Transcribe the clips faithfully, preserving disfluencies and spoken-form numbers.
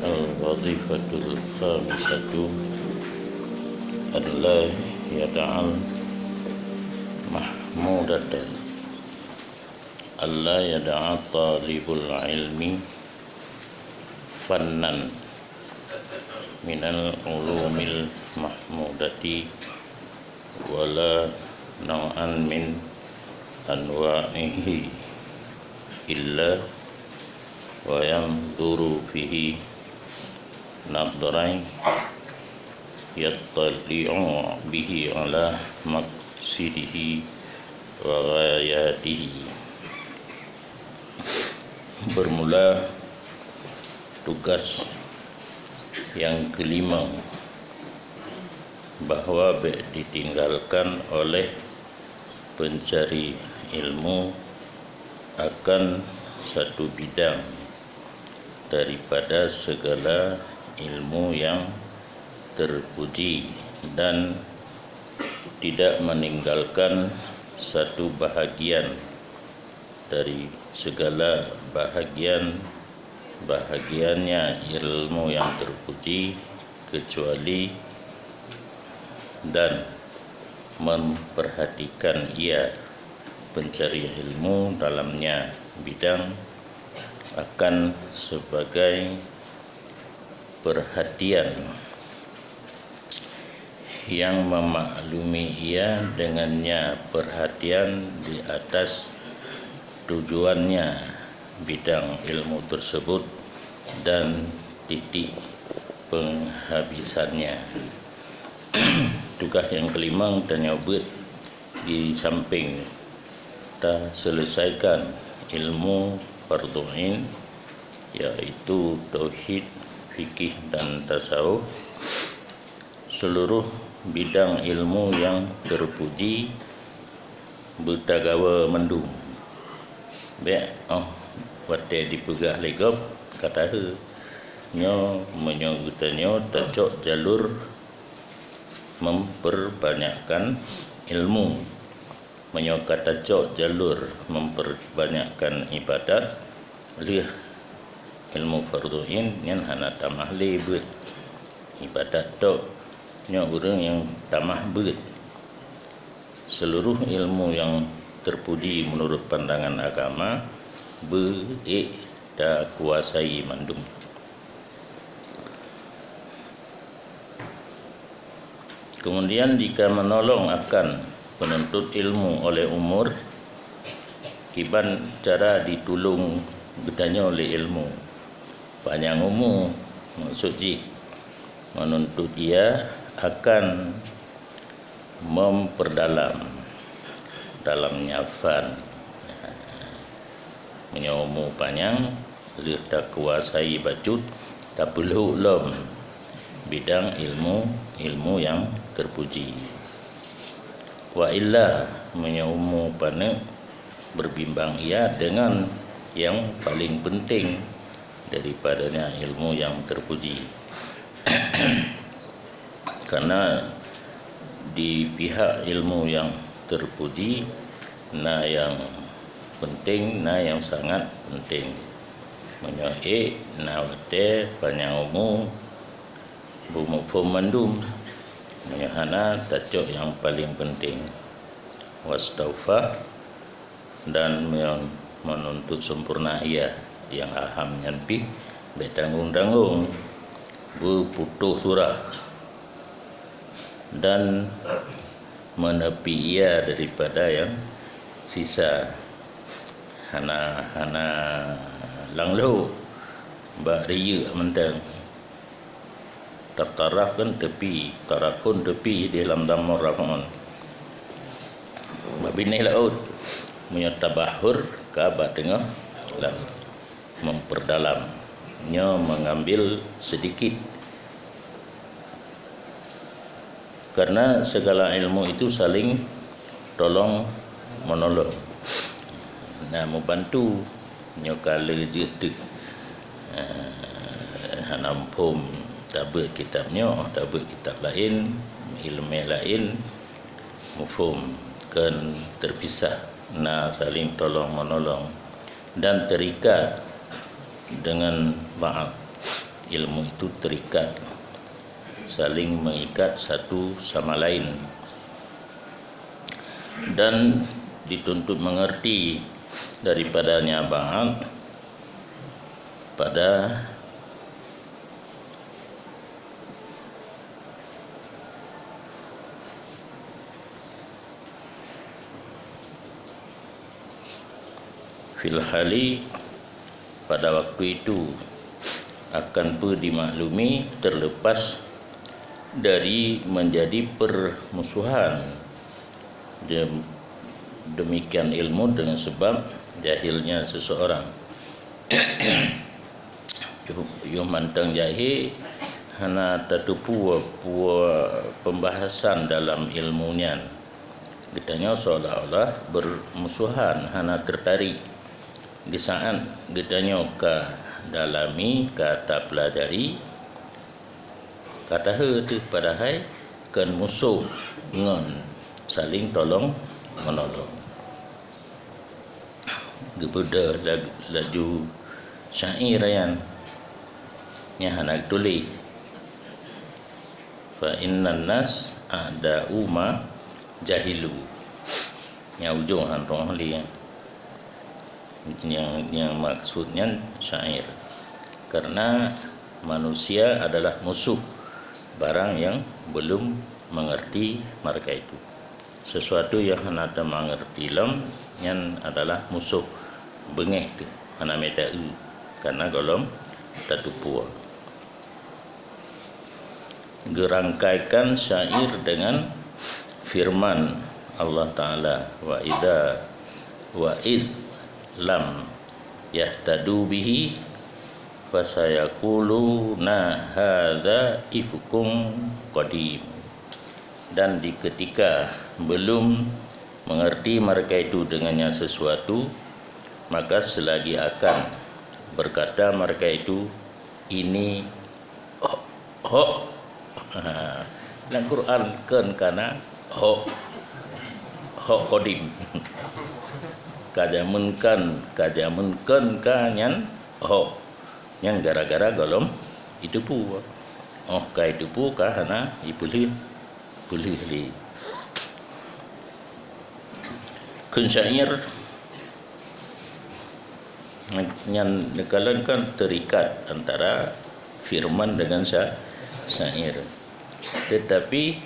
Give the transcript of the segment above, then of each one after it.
Al-wazifatul khamisatu, alla yada'al mahmudata, alla yada'a talibul ilmi fannan minal ulumil mahmudati wala nau'an min anwa'ihi illa wa yanzuru fihi nadhran yattali'u bihi ala maqsidihi wa ghayatihi. Bermula tugas yang kelima, bahwa bèk ditinggalkan oleh pencari ilmu akan satu bidang daripada segala ilmu yang terpuji, dan tidak meninggalkan satu bahagian dari segala bahagian-bahagiannya ilmu yang terpuji, kecuali dan memperhatikan ia pencari ilmu dalamnya bidang akan sebagai perhatian yang memaklumi ia dengannya perhatian di atas tujuannya bidang ilmu tersebut dan titik penghabisannya. Tugas yang kelima tanyoe beuet di samping taselesaikan ilmu fardhu ain, yaitu tauhid, fikih, dan tasawuf. Seluruh bidang ilmu yang terpuji beutagawa mandum. Bèk 'oh watèe dipeugah lé gob ka tahe. Nyoe meunyoe geutanyoe tacok jalur memperbanyakkan ilmu. Meunyoe ka tacok jalur memperbanyakkan ibadat, lheueh ilmu fardhu ain nyan hana tamah lé beuet. Ibadat tok nyoe ureueng nyang tamah beuet. Seluruh ilmu yang terpuji menurut pandangan agama beuék takuasai mandum. Kemudian jika menolong akan penuntut ilmu oleh umur, kiban cara ditulông geutanyoe lé ilmu. Panyang umu, maksud jih menuntut ia akan memperdalam dalam nyafan. Meunyoe umu panyang, lheueh takuasai bacut, tapeulhok lom bidang ilmu, ilmu nyang terpuji. Wa illa, meunyoe umu paneuk, berbimbang ia dengan yang paling penting daripadanya ilmu yang terpuji. Karena di pihak ilmu yang terpuji, na yang penting, na yang sangat penting. Meunyoe ék, na watèe panyang umu, beumuphom mandum. Meunyoe hana, tacok yang paling penting. Wastaufa, dan meunyoe menuntut sempurna ia yang aham nyan pih, bèk tanggong-tanggong, beuputôh surah, dan meuneupi ia daripada yang sisa. Hana, hana langlo bak riyeuk mantong. Tataraf kan tepi, tarafun tepi di lam damur raf'un. Bak binéh laôt, meunyoe tabahur ka bak teungoh laôt. Memperdalam, nyoe mengambil sedikit. Karena segala ilmu itu saling tolong menolong. Nah, membantu nyoe ka le jeuet teuk. Eh, hana muphom tabeuet kitab nyoe, tabeuet kitab laén, ileumèe laén, muphom, kon terpisah, na saling tolong menolong dan terikat dengan ba'd. Ilmu itu terikat, saling mengikat satu sama lain. Dan dituntut mengerti daripadanya ba'd pada fil hali, pada waktu itu, akan peu dimaklumi terlepas dari menjadi permusuhan. Dem-, demikian ilmu dengan sebab jahilnya seseorang. Yoh, yoh mantong jahé hana tateupeue peue pembahasan dalam ilmu nyan. Geutanyoe seolah-olah bermusuhan, hana tertarik. Geusaat geutanyoe ka dalami, ka tapelajari, ka tahe teuh padahai kon musoh ngon saling tolong menolong. Geubeudôh lag-, laju syair nyan, nyang hana geutuléh. Fa innan nas a'da'u ma jahilu. Nyang ujong han roh lé. Nyang, nyang maksud nyan syair. Karena manusia adalah musuh barang yang belum mengerti mereka itu. Sesuatu yang hana teumangerti lom, nyan adalah musoh, beungéh teuh, hana mita eu, karena gohlom tateupeue. Geurangkaikan syair dengan firman Allah Ta'ala, "Wa idza, wa id lam yahtadu bihi, fasayaquluna hadza ifkun qadim." Dan di ketika belum mengerti mereka itu dengannya sesuatu, maka selagi akan berkata mereka itu, "Ini ho-, hok." Ha, lam Quran kon kana hok. Hok qadim. Ka jameun kon, ka jameun kon ka nyan hok. Nyan gara-gara gohlom jiteupeue. Óh ka jiteupeue ka hana jipeulheueh, peulheueh lé. Kheun syair nyan, neukalon kan terikat antara firman dengan sya-, syair. Tetapi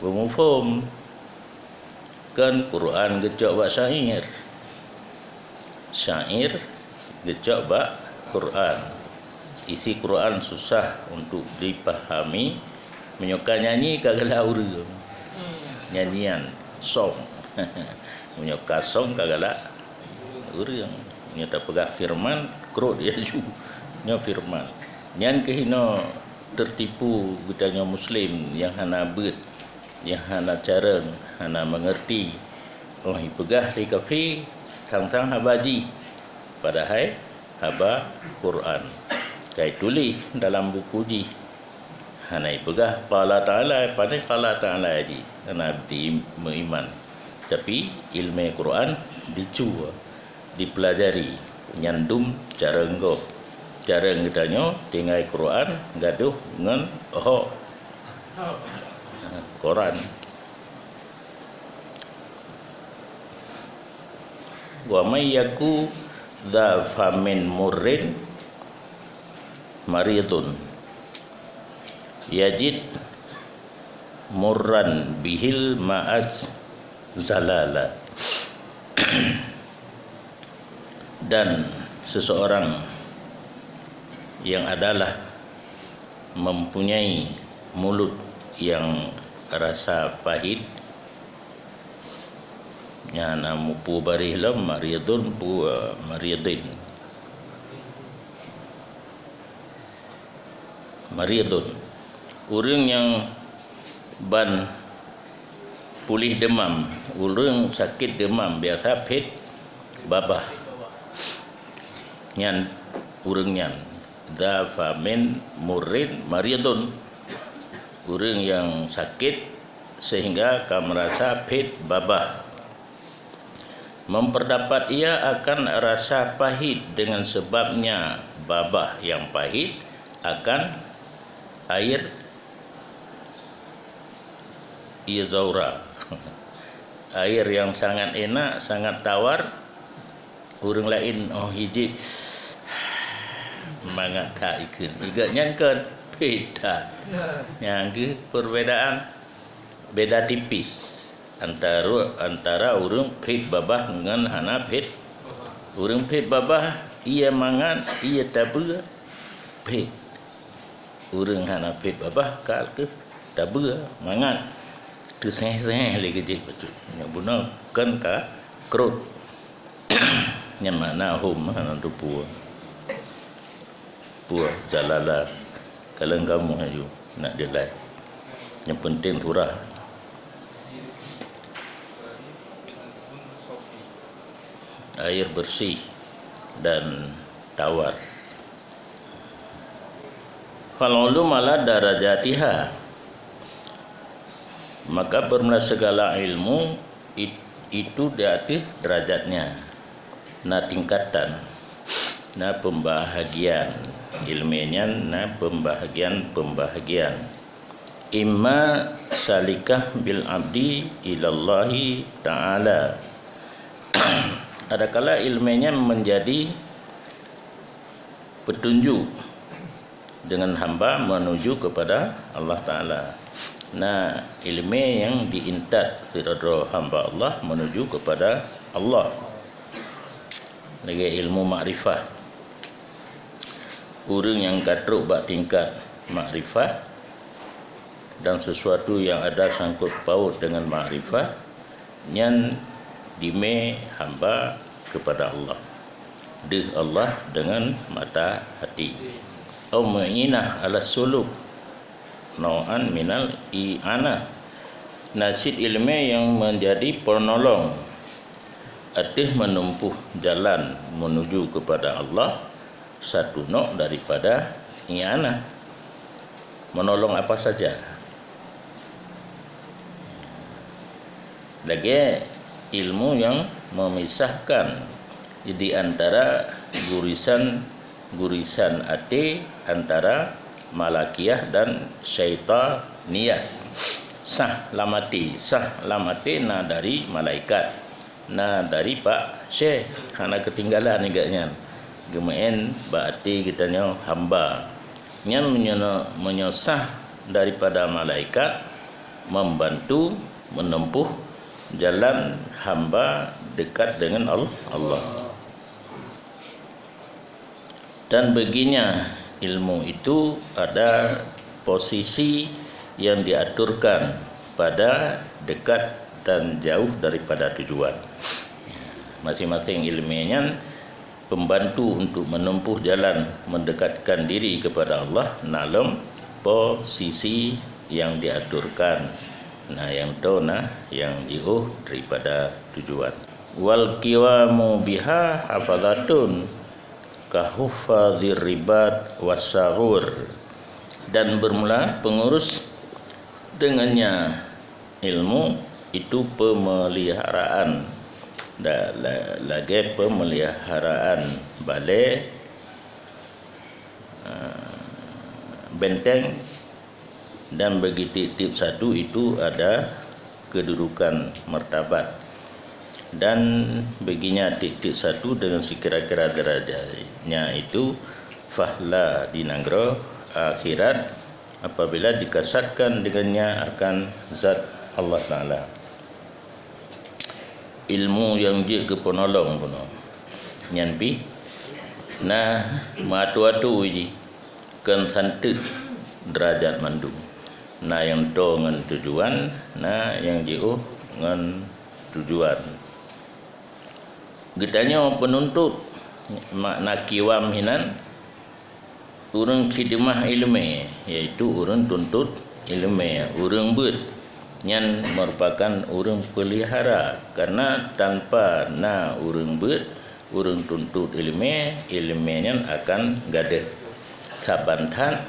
beumuphom, kan Quran geucok bak syair. Syair geucok bak Quran. Isi Quran susah untuk dipahami. Meunyoe ka nyanyi ka galak ureuëng. Nyanyian, song. Meunyoe ka song ka galak ureuëng. Meunyoe tapeugah firman, krot laju. Nyoe firman. Nyan keuh inoe teutipu geutanyoe muslim nyang hana beuet, nyang hana carông, hana meungeurti. Óh jipeugah lé kafé, sang-sang haba jih, padahai haba Quran. Ka jituléh dalam buku jih. Hana jipeugah qala ta'ala, pane qala ta'ala jih. Hana jimeuiman. Tapi ileumèe Quran jicue, jipeulajari, nyan dum carông gob. Carông geutanyoe tinggai Quran gadôh ngon ho. Quran. Wa may yaku dza famin murrin maridun yajid murran bihil ma'az zalala. Dan seseorang yang adalah mempunyai mulut yang rasa pahit, nyan na mupu barih lom, maridun pu, maridin. Maridun. Ureuëng nyang ban puléh deumam, ureuëng sakét deumam biasa phét babah. Nyan ureuëng nyan. Dza famin murrin maridun. Ureuëng nyang sakét sehingga ka meurasa phét babah. Memperdapat ia akan rasa pahit dengan sebabnya babah yang pahit akan air ia zaura. Air yang sangat enak, sangat tawar, ureuëng laén óh ijép mangat that ikheun. Igat nyan kan beda. Nyang geuh perbedaan beda tipis antara, antara ureuëng phét babah ngon hana phét. Ureuëng phét babah ia mangat, ia tabeue, phét. Ureuëng hana phét babah ka kheueh tabeue mangat. Teuséh-séh lé geujép bacut. Nyoe bunoe kan ka krot. Nyan makna hom hana teupeue. Puah jalala kaleng kamoe aju nak dilai. Yang penting surah. Air bersih dan tawar. Fal ulum ala darajatiha. Maka bermula segala ilmu itu di ateueh derajatnya. Na tingkatan, na pembahagian. Ilmu nyan na pembahagian-pembahagian. Imma salikah bil abdi ilallahi ta'ala. Adakala ilmu nyan menjadi petunjuk dengan hamba menuju kepada Allah Ta'ala. Nah, ilmu yang diintat sidroe-droe hamba Allah menuju kepada Allah. Lagi ilmu makrifah. Ureuëng nyang ka trok bak tingkat makrifah dan sesuatu yang ada sangkut paut dengan makrifah, nyan dimé hamba kepada Allah, deuh Allah dengan mata hati. Au mu'inah ala suluk, nau'an minal i'anah. Na cit ilmu yang menjadi penolong ateueh menempuh jalan menuju kepada Allah, satu nok daripada i'anah. Menolong apa saja. Lagée ilmu yang memisahkan di antara gurisan-gurisan até, antara malakiyah dan syaitaniyah. Sah lam até, sah lam até na dari malaikat, na dari pak syekh, hana keutinggalan igat nyan. Geumeu'en bak até geutanyoe hamba. Nyan meunyoe, meunyoe sah daripada malaikat, membantu menempuh jalan hamba dekat dengan Al-, Allah. Dan baginya ilmu itu ada posisi yang diaturkan pada dekat dan jauh daripada tujuan. Masing-masing ilmu nyan pembantu untuk menempuh jalan mendekatkan diri kepada Allah na lom posisi yang diaturkan. Nah, yang tu nah yang jiôh daripada tujuan. Wal qiwamu biha hafazatun ka huffazir ribat wassaghur. Dan bermula pengurus dengannya ilmu itu pemeliharaan. Da-, la-, lagée pemeliharaan balée, ah, benteng, dan bagi tiep-tiep satu itu ada kedudukan martabat. Dan baginya tiep-tiep satu dengan sekira-kira derajatnya itu fahla di nanggroe akhirat apabila dikasatkan dengannya akan zat Allah Ta'ala. Ilmu nyang jeuet keu peunolong bunoe. Nyan pih na meuatu-atu jih, kon santeuk derajat mandum. Na nyang toe ngon tujuan, na nyang jiôh ngon tujuan. Geutanyoe peununtot, makna kiwam hinan, ureuëng khidmah iéleumé, yaitu ureuëng tuntot iéleumé, ureuëng beuet. Nyan meurupakan ureuëng peulihara, karna tanpa na ureuëng beuet, ureuëng tuntot iéleumé, iéleumé nyan akan gadôh. Saban that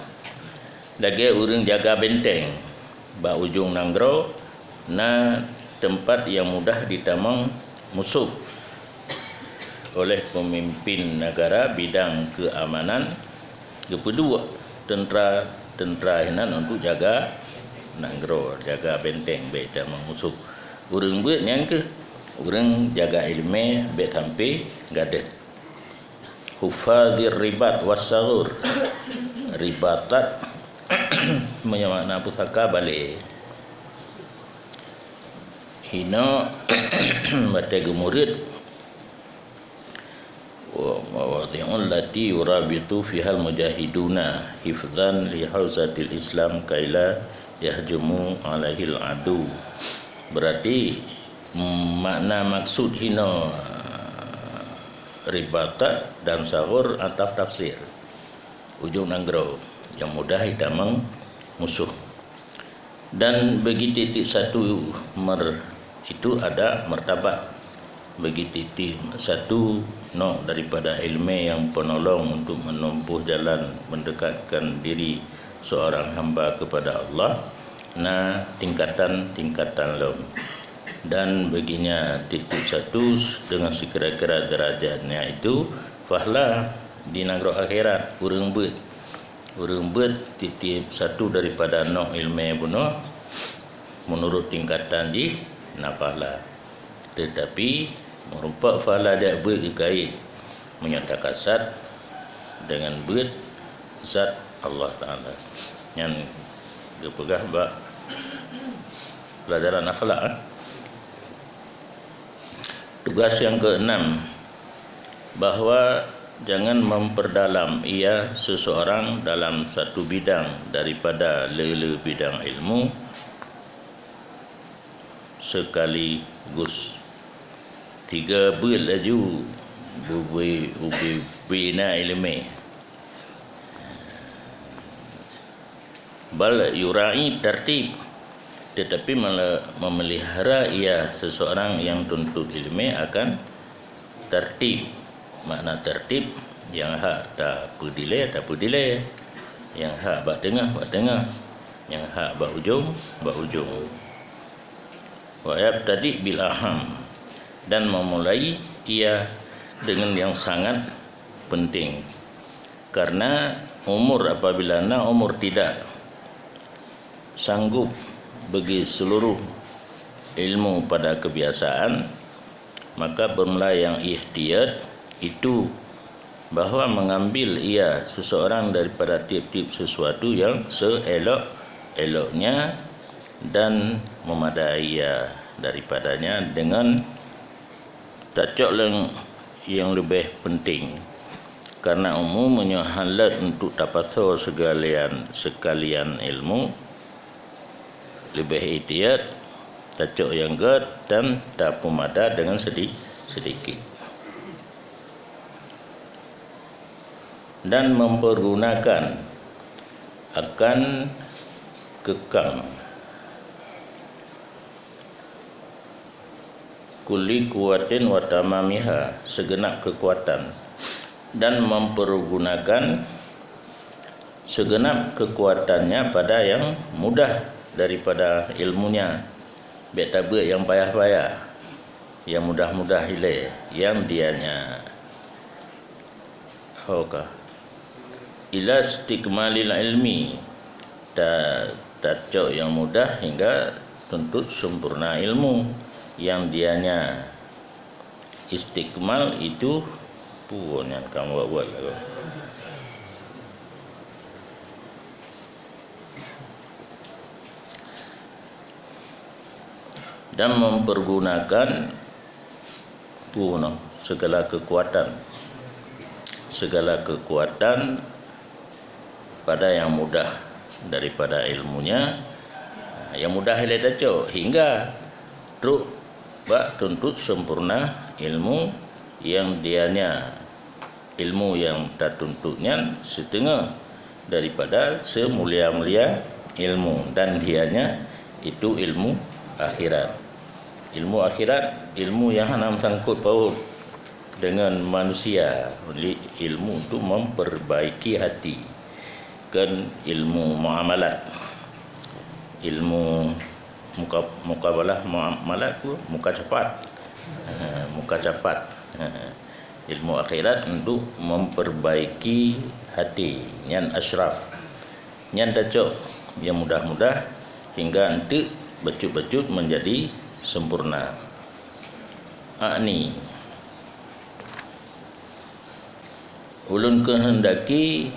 lagée ureuëng jaga benteng, bak ujong nanggroe na teumpat nyang mudah jitamong musoh. oleh pemimpin negara bidang keamanan, geupeuduek tentera-tentera hinan untuk jaga nanggroe, jaga benteng bék tamong musoh. Ureuëng beuet nyan keuh ureuëng jaga iéleumé bék sampai gadeuh. Hufadhir ribat was saghur. Ribatat meunyoe makna pusaka balé. Hino batée geumurit. Wa mawadhi'ul lati yurabitu fihal mujahiduna hifdzan li hauzatil Islam kaila yahjumu alaihil adu. Berarti, mm, makna maksud hino, ribatat dan saghur ataf tafsir. Ujong nanggroe nyang mudah itamong musoh. Dan bagi tieb-tieb satu mer-, itu ada martabat. Bagi tieb-tieb satu nok daripada iéleumé nyang peunolong untuk menempuh jalan mendekatkan diri seorang hamba kepada Allah, na tingkatan-tingkatan lom. Dan baginya tieb-tieb satu dengan sekira-kira derajatnya itu, fahla di nanggroe akhirat, ureuëng beuet. Ureuëng beuet tieb-tieb satu daripada nok iéleumé bunoe meunurot tingkatan jih na fahla. Teutapi, meurumpok fahla jak beuet geukait meunyoe takasat deungon beuet zat Allah Taala. Nyan geupeugah bak pelajaran akhlak, eh. Tugas yang keenam, bahwa jangan memperdalam ia seseorang dalam satu bidang daripada le-le bidang ilmu sekaligus. Tiga beuet laju bubui ubi bina iéleumé. Bal yura'i tartib, tetapi mele-, memelihara ia seseorang yang tuntut iéleumé akan tertib. Makna tertib, nyang hak tapeudilée, tapeudilée, nyang hak bak teungoh, bak teungoh, nyang hak bak ujong, bak ujong. Wa yabtadi bil aham, dan memulai ia dengan yang sangat penting. Karena umur, apabila na umur tidak sanggup bagi seluruh ilmu pada kebiasaan, maka bermula yang ihtiyat itu bahwa mengambil ia seseorang daripada tiap-tiap sesuatu yang seelok-eloknya dan memadai ia daripadanya dengan tacok leng yang leubeh penting. Karena umum meunyoe hán lét untuk tapasoe seugalian, sekalian ilmu, leubeh ihtiyat, tacok nyang gét dan tapeumada deungon sedi-, sedikit. Dan mempergunakan akan keukang kulli kuwatin wa tamamiha, segenap kekuatan, dan mempergunakan segenap kekuatannya pada yang mudah daripada ilmunya. Bék tabeuet nyang payah-payah, nyang mudah-mudah ilée, nyang dianya. Ho ka. Ila istikmalil ilmi, ta-, tacok nyang mudah hingga tuntut sempurna ilmu nyang dianya. Istikmal itu peue nyan, ka buet-buet lagoe. Dan mempergunakan peue nyoe, segala kekuatan. Segala kekuatan pada yang mudah daripada ilmunya, yang mudah ilée tacok, hingga trok bak tuntut sempurna ilmu yang dianya. Ilmu nyang tatuntut nyan siteungoh daripada seumulia-mulia ilmu, dan dianya itu ilmu akhirat. Ilmu akhirat, ilmu nyang hana meusangkot paut deungon manusia, li-, ilmu untuk memperbaiki hati, kon ilmu muamalat. Ilmu muka-, mukabalah muamalat tu muka capat. Ha, muka capat. Ha. Ilmu akhirat untuk memperbaiki hati, nyan asyraf. Nyan tacok yang mudah-mudah hingga enteuk bacut-bacut menjadi sempurna. A'ni, ulôn keuhendaki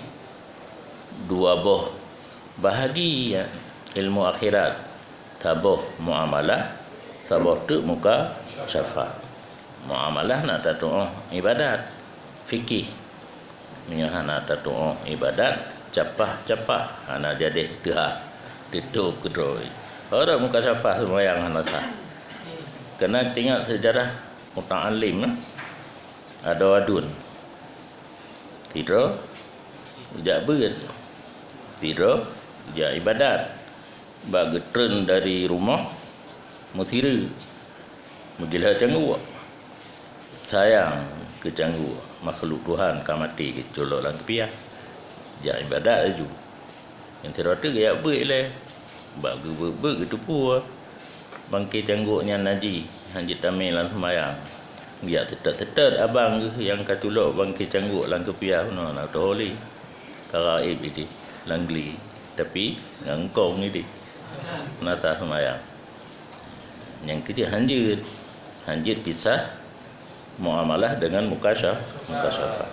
dua boh bahagi ilmu akhirat, saboh muamalah, saboh teuk mukasyafah. Muamalah na tatu'oh ibadat, fikih. Meunyoe hana tatu'oh ibadat, capah-capah, hana jadeh teuhah, teutoe keudroe. Ora mukasyafah seumayang hana sah. Keuneuk teuingat seujarah muta'allim, eh, adoe aduen. Sidroe jak beuet, sidroe jak ibadat. Bak geutreun dari rumoh, meusireuk, meujeulheueh cangguek. Sayang keu cangguek, makhluk Tuhan ka maté geuculok lam keupiah. Jak ibadat laju. Nyang sidroe teuk geujak beuet ilée, bak geubeuet-beuet geuteupue bangke cangguek nyan najih, hana jitamé lam seumayang. Geujak seutôt-seutôt abang geuh nyang ka culok bangke cangguek lam keupiah bunoe, na teuholi. Ka gaéb idéh, lam gli, tapi ngon kong idéh. Na sah seumayang. Nyang keujeuet hanjeuet, hanjeuet pisah muamalah dengan mukasya-, mukasyafah.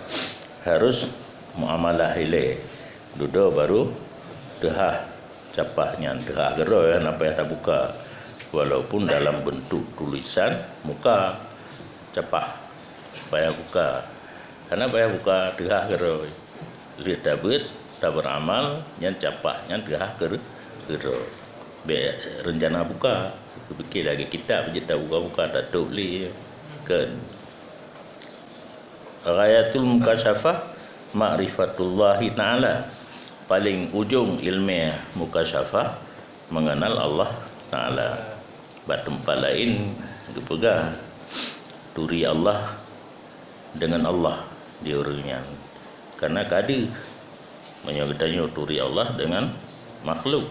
Harus muamalah ilée. Dudoe baru teuhah capah nyan, teuhah keudroe, hana payah tabuka. Walaupun dalam bentuk tulisan muka capah, payah buka. Hana payah buka, teuhah keudroe. Lheueh tabeuet, tabeuramal, nyan capah nyan teuhah keur-, keudroe. Bék reuncana buka, geupike lagée kitab jeuet tabuka-buka, tatôb lé, kon. Ghayatul mukasyafah ma'rifatullahi ta'ala. Paléng ujong ileumé mukasyafah, mengenal Allah Ta'ala. Bak teumpat laén geupeugah, turi Allah dengan Allah di ureuëng nyan. Karena ka deuh, meunyoe geutanyoe turi Allah dengan makhluk,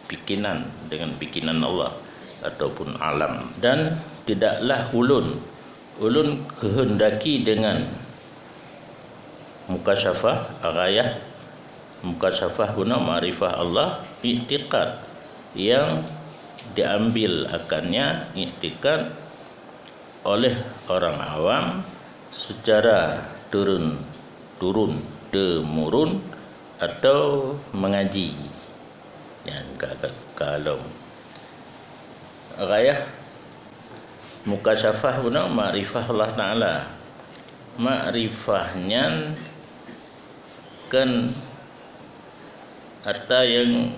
pikinan dengan pikinan Allah ataupun alam. Dan tidaklah ulôn, ulôn keuhendaki dengan mukasyafah, ghayah mukasyafah guna makrifah Allah, iktikad yang diambil akannya, iktikad oleh orang awam secara turun, turun temurun atau mengaji. Nyan ka, ka, ka lom. Ghayah mukasyafah bunoe makrifah Allah Ta'ala. Makrifah nyan kan ata nyang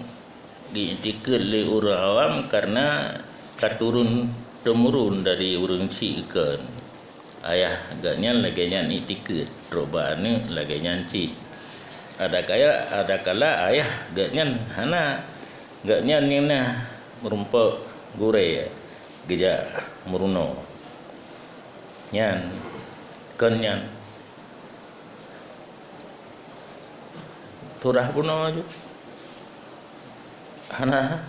diiktikeuet lé ureuëng awam karena ka turun temurun dari ureuëng chik, kon. Ayah geuh nyan lagée nyan iktikeuet, trok bak aneuëk lagée nyan cit. Adakala, adakala ayah geuh nyan hana, geuh nyan nyang na meurumpok gurée geujak meurunoe. Nyan, kon nyan. Surah bunoe ju. Hana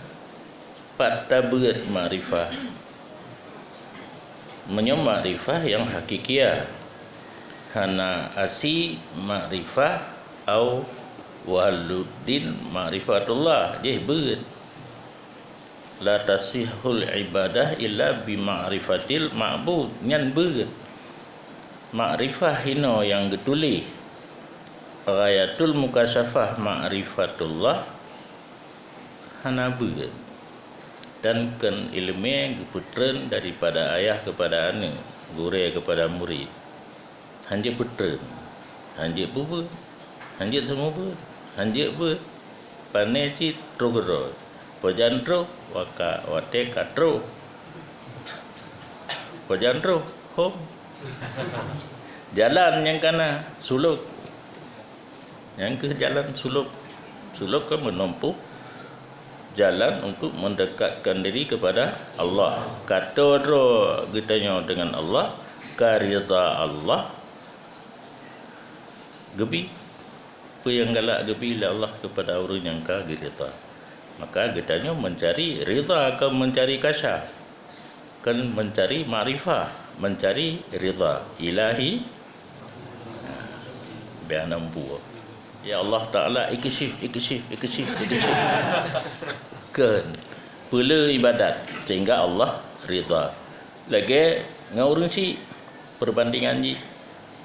pat tabeuet makrifah. Meunyoe makrifah nyang hakikiah, hana asi makrifah au waluddin makrifatullah, jih beuet. La tasihul ibadah illa bi ma'rifatil ma'bud. Nyan beuet. Makrifah hinoe nyang geutuléh. Ghayatul mukasyafah ma'rifatullah hana beuet. Dan kon ileumé geupeutreun daripada ayah keupada aneuëk, gurée keupada murit. Hanjeuet peutreun, hanjeuet peubeuet, hanjeuet seumeubeuet, hanjeuet beuet. Pané cit troh keudroe. Pajan troh, waka, watée ka troh. Pajan troh, hom. Jalan nyang kana, sulok. Nyang keuh jalan sulok. Sulok kan menempuh jalan untuk mendekatkan diri kepada Allah. Ka toe droe geutanyoe dengan Allah, ka ridha Allah geubi. Peue nyang galak geubi lé Allah keupada ureuëng nyang ka geuridha. Maka geutanyoe mencari ridha, kon mencari kasyaf, kon mencari makrifah, mencari ridha ilahi Biar nampu. Ya Allah Taala, ikisyif, ikisyif, ikisyif, ikisyif. Keu peule ibadat sehingga Allah ridha. Lagée ngon ureuëng syiek, perbandingan jih,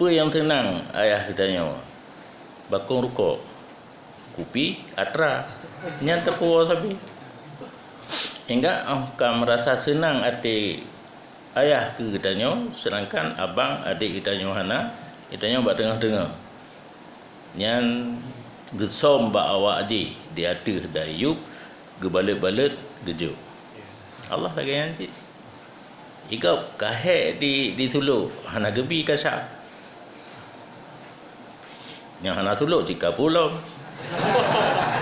peue nyang seunang ayah geutanyoe? Bakong rukok, kupi atra, nyan teupuwoe sabe. Hingga óh ka meurasa seunang até ayah keu geutanyoe, seudangkan abang adék geutanyoe hana, geutanyoe bak teungoh-teungoh. Nyan geusöm bak awak jih di ateueh dayueb, geubalot-balot geujok. Allah lagée nyan cit. Igop ka hék di, di sulok, hana geubi kasyaf. Nyang hana sulok cit ka pulo.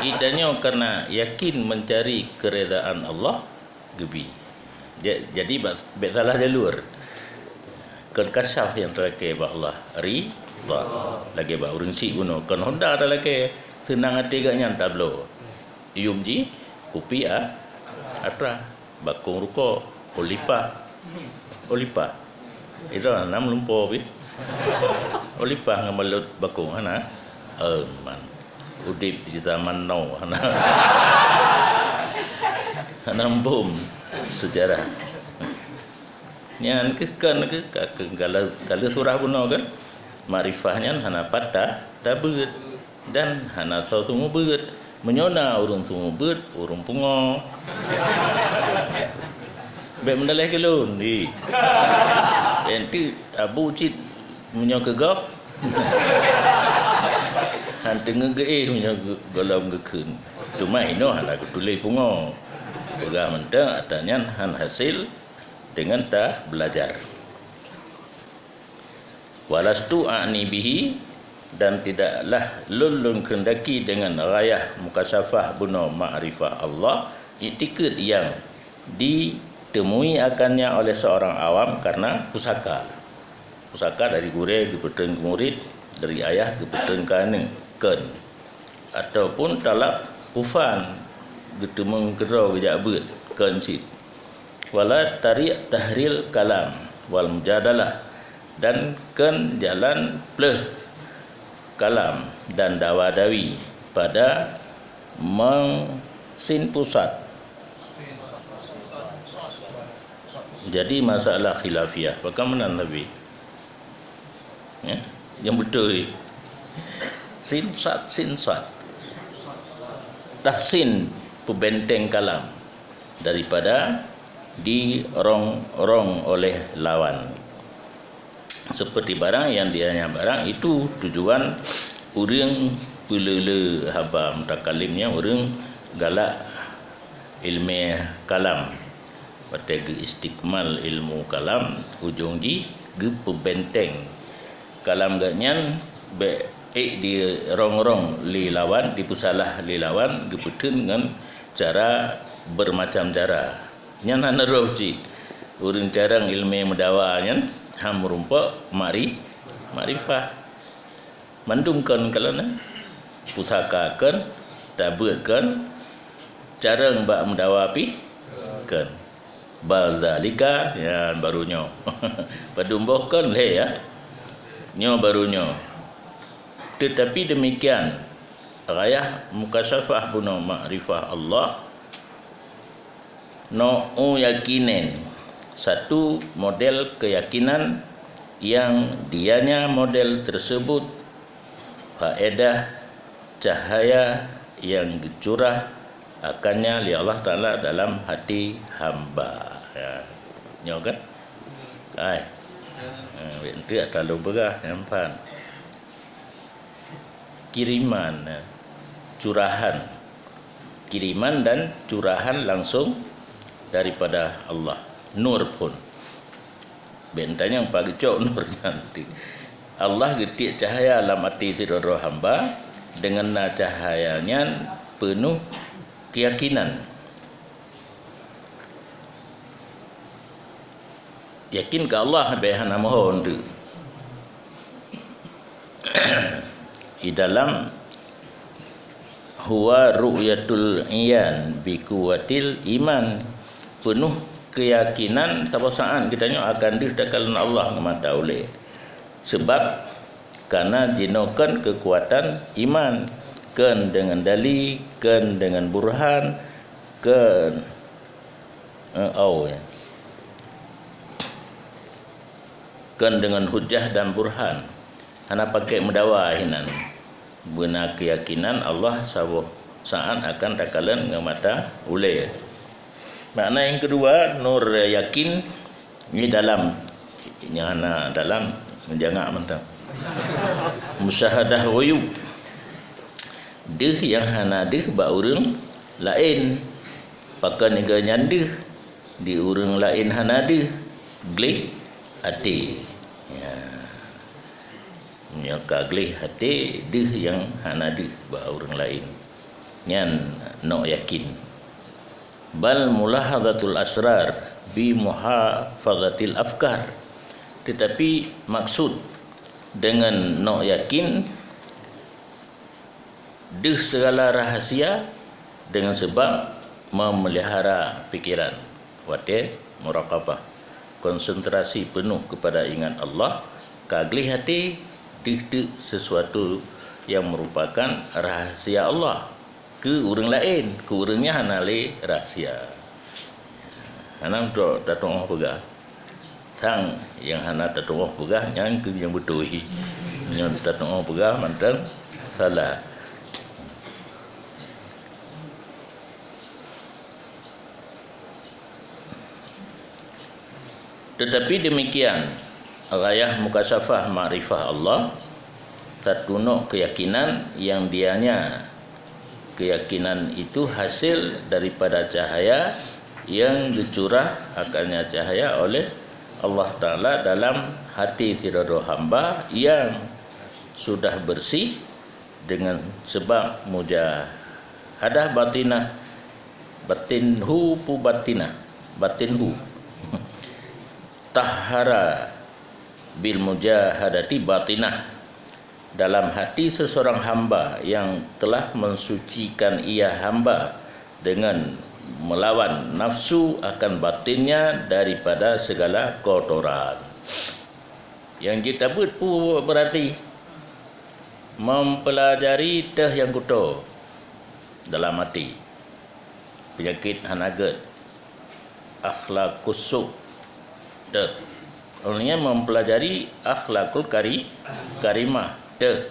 Geutanyoe karena yakin mencari keridaan Allah, geubi. Ja-, jadi bak, bék salah jalur. Kon kasyaf nyang talakée bak Allah, ridha. Lagée bak ureuëng syiek bunoe, kon honda talakée, seunang até geuh nyan tabloe. Yuem jih kupi a-, atra, bakong rukok, olipah. Olipah. Itu hana meulumpo pih. Olipah ngon balot bakong hana. Aman. Udeb di zaman now hana. Hana bom sejarah. Nyan keuh kan keuh ka keuh gala, gala surah bunoe kan. Makrifah nyan hana patah tabeuet dan hana soe seumeubeuet. Meunyoe na ureuëng seumeubeuet, ureuëng pungo. Bék meudaleh keu lôn, di. Enti abu cit meunyoe keu gob, han teungeut geuéh meunyoe geu-, gohlom geukheun. Teuma inoe hana geutuléh pungo. Peugah mantong ata nyan han hasil deungon ta beulajar. Walastu a'ni bihi, dan tidaklah lôn, lôn keundaki dengan ghayah mukasyafah bunoe makrifah Allah, iktikeuet yang ditemui akannya oleh seorang awam karena pusaka. Pusaka dari gurée geupeutrön keu murit, dari ayah geupeutrön keu aneuëk, kon. Ataupun talab kufan, geuteumeung keudroe geujak beuet, kon cit. Wala tariq tahril kalam wal mujadalah, dan kon jalan pleueh kalam dan dawa-dawi pada meusin pusat. Jadi masalah khilafiyah, bagaimana Nabi? Ya, yang betul. Sin sad, sin sad. Tahsin, peubenteng kalam daripada dirong-rong oleh lawan. Seperti barang yang dianiaya barang itu tujuan ureuëng peuleulee haba mutakalim nyan ureuëng galak ilmu kalam. Watée geu-istikmal ilmu kalam, ujong jih geupeubenteng. Kalam geuh nyan bék ék dirong-rong lé lawan, dipeusalah lé lawan, geupeutheun ngon cara beumacam cara. Nyan hana roh cit. Ureuëng carông ilmu meudawa nyan han meurumpok makri-, makrifah. Mandum kon kalon, eh? Pusaka kon, tabeuet kon, carông bak meudawa pih kon. Bal zalika, nyan baru nyoe. Padum boh kon lhée, ya. Nyoe baru nyoe. Tetapi demikian, ghayah mukasyafah bunoe makrifah Allah, noe u yakinen, satu model keyakinan yang dianya model tersebut faedah cahaya yang geucurah akannya lé Allah Taala dalam hati hamba. Ya. Nyoe kan? Ai. Ha, wék enteuk ata lôn peugah nyan phan. Kiriman, ya. Curahan. Kiriman dan curahan langsung daripada Allah. Nur pun. Bék tanyong pat geucok nur nyan. Allah geutiek cahya lam até sidroe-droe hamba, deungon na cahya nyan peunoh keuyakinan. Yakin keu Allah bék hana mohon tu. Di dalam huwa ru'yatul iyan bi quwwatil iman, peunoh keuyakinan saboh saát geutanyoe akan deuh takalon Allah ngon mata ulée. Sebab Karena jinoe kon keukuatan iman, kon deungon dali, kon deungon burhan, kon, eh, au, ya. Kon deungon hujah dan burhan. Hana pakai meudawa hinan. Beuna keuyakinan Allah saboh saat akan takalon ngon mata ulée. Makna nyang keudua, nur yakin ni dalam, nyang hana dalam, meujangak mantong. Musyahadah ghuyub. Deuh nyang hana deuh bak ureuëng laén. Pakon nyan deuh, di ureuëng laén hana deuh, gleh até. Ya. Nyoe ka gleh até deuh nyang hana deuh bak ureuëng laén. Nyan nok yakin. Bal mulahazatul asrar bi muhafazatil afkar. Tetapi maksud dengan nok yakin deuh segala rahasia dengan sebab memelihara pikiran. Watée muraqabah, konsentrasi penuh kepada ingat Allah, ka gleh até deuh teuk sesuatu yang merupakan rahasia Allah keu ureuëng laén, keu ureuëng nyan hana lé rahasia. Hana beutôi tatuoh peugah. Sang nyang hana tatuoh peugah nyan keu nyang beutôi. Nyang tatuoh peugah mantong salah. Tetapi demikian, ghayah mukasyafah makrifah Allah, tatunok keuyakinan yang dianya keuyakinan itu hasil daripada cahaya yang geucurah akannya cahaya oleh Allah Taala dalam hati sidroe-droe hamba yang sudah bersih dengan sebab mujahadah batinah, batinhu pu batinah, batinhu tahara bil mujahadati batinah. Dalam hati seseorang hamba yang telah mensucikan ia hamba dengan melawan nafsu akan batinnya daripada segala kotoran. Yang jeuet tabeuet pu berarti mempelajari teuh nyang kuto dalam hati. Penyakit hana gét, akhlak kusuk teuh. Oleh nyan mempelajari akhlakul kari-, karimah teuh.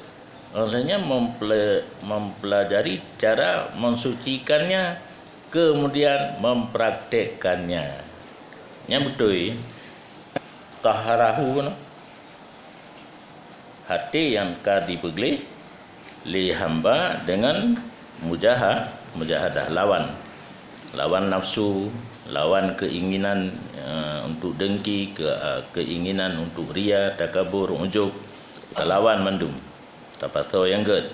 Oleh nyan memple-, mempelajari cara mensucikannya, kemudian mempraktekkannya. Nyang beutôi, taharahu keunoe. Hati nyang ka dipeugleh lé hamba deungon mujaha-, mujahadah lawan, lawan nafsu, lawan keuinginan, eh, untuk dengki, ke-, eh, keuinginan untuk ria, takabur, ujub, lawan mandum. Tapasoe nyang gét.